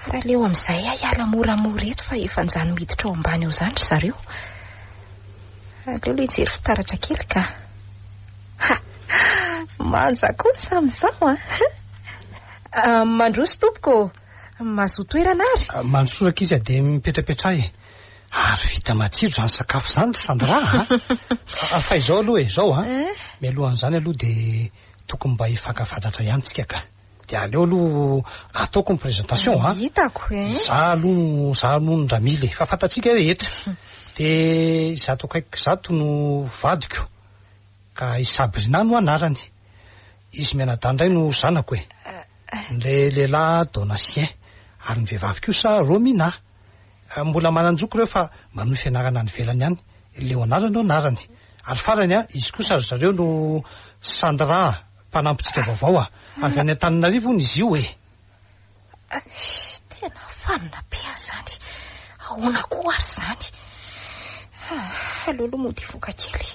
Ary aleo amin'izay aho hiala moramora eto fa efa anjany miditra ao ambany ao izany ry zareo. Aleo aloha hijery fitaratra kely ka. Ha! Manja kosa amin'izao an! Ah, mandroso tompoko. Mazoa toerana ary. Ah, mandrosoa rankizy a, dia mipetrapetraha e. Ary vita matsiro izany sakafo izany ry Sandra a. Ah, fa izao aloha e, izao a. Eh? Mialohan'izany aloha dia tokony mba hifankafantatra ihany tsika ka. Dia aleo aloha ataoko ny présentation a. Hitako e. Za aloha, za aloha no Ramily e. Fa fantatsika rehetra. Dia izato akaikiko izato no vadiko. Ka i Sabrina no anarany. Izy mianadahy indray no zanako e. Ilay lehilahy Donatien ary ny vehivavy kosa Romina. Mbola manan-joko ireo fa manohy fianarana any ivelany any. Léonard no anarany. Ary farany, izy kosa ry zareo no Sandra, mpanampintsika vaovao. Avy any Antananarivo hono izy io e. Tena fanina be aho izany. Ahoana koa ary izany? Aleo aloha mody hivoaka kely.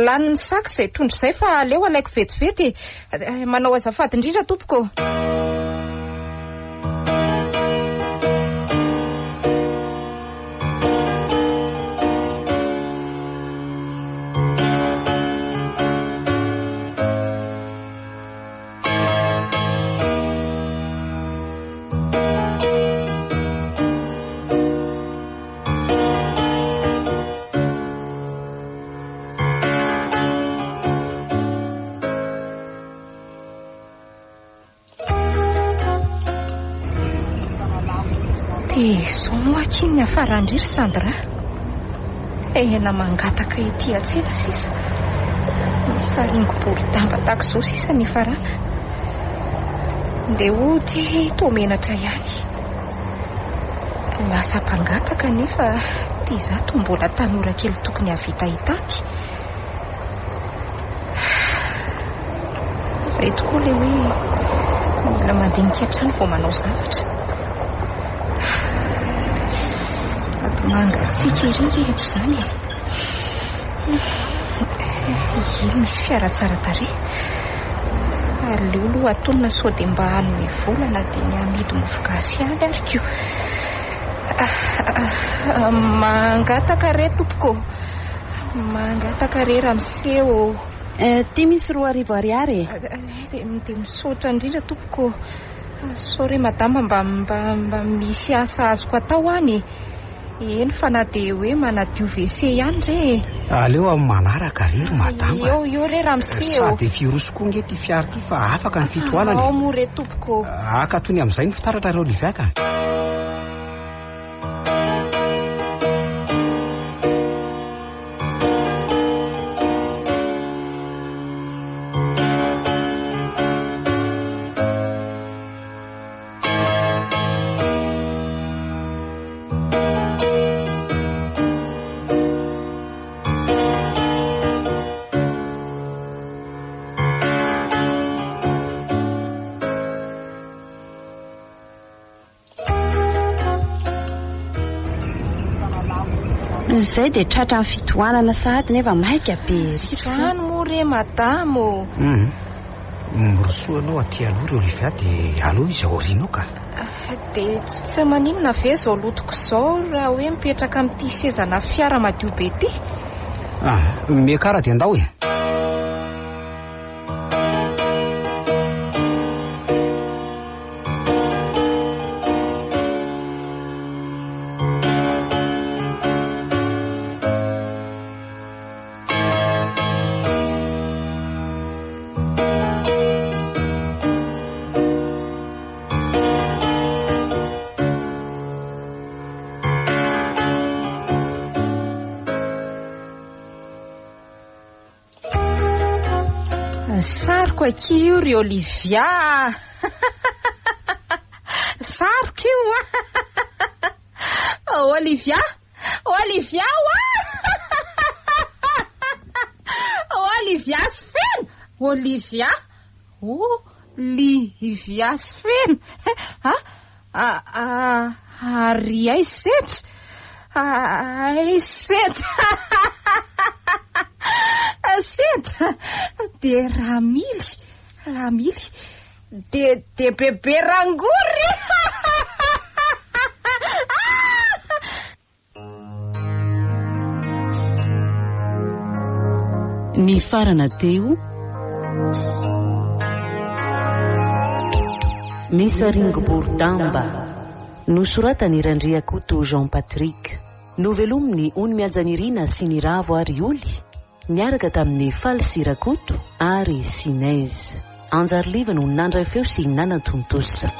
Lanin'ny sac izay trondro izay fa aleo alaiko vetivety e. Manao azafady indrindra tompoko. Dia izao moa akia ny niafaran-dry ry Sandra. Tena mangataka ety an-tsena sisa. Misaringo boridamba tahaka izao sisa ny niafarana. Ndeha hody toa menatra ihany. Lasa mpangataka nefa ty izaho toa mbola tanora kely tokony hahavita hitaty. Izay tokoa ilay hoe mila mandinika hatrany vao manao zavatra. Sady mangatsiaka ery nge eto izany e. Iny misy fiara tsara tarehy. Aleo aloha atonina sao dia mba hanome vola na dia ny hamidy mofo gasy ihany ary ko. Mangataka re tompoko. Mangataka re ramose ô. Ty misy 2000 ariary e. Dia misaotra indrindra tompoko. Sao re madama mba mba mba misy asa azoko atao any e. Eny fa na dia hoe manadio WC ihany re e. Aleo amin'ny manaraka re ry madama. Eo eo re ramose ô. Sady efa hiroso koa nge ity fiara ity fa afaka ny fitohanana e. Ao moa re tompoko. Akatony amin'izay ny fitaratra ry Olivia ka. Izay dia tratra ny fitohanana sahady nefa maika be ery. Izany moa re madama ô. Hum. Mirosoa ianao aty aloha ry Olivia dia aleo izy aoriana ao ka. Dia tsy maninona ve izao lotoko izao raha hoe mipetraka amin'ity sezana fiara madio be ity? Ah, miakara dia ndao e. akia io ry Olivia a! Sariko io a! Olivia! Olivia oa! Olivia sy Feno! Olivia! Olivia sy Feno! Ha? Ary aiza Setra? Aiza Setra? Setra! Dia Ramily, Ramily, dia dia bebe Rangory! Nifarana teo Misaringo-borodamba Nosoratan'i Randriakoto Jean Patrick Novelomin'i Ony Mihajanirina sy Niravo ary Oly niaraka tamin'i Faly sy Rakoto ary Sinez. Anjariliva no nandray feo sy nanatontosa.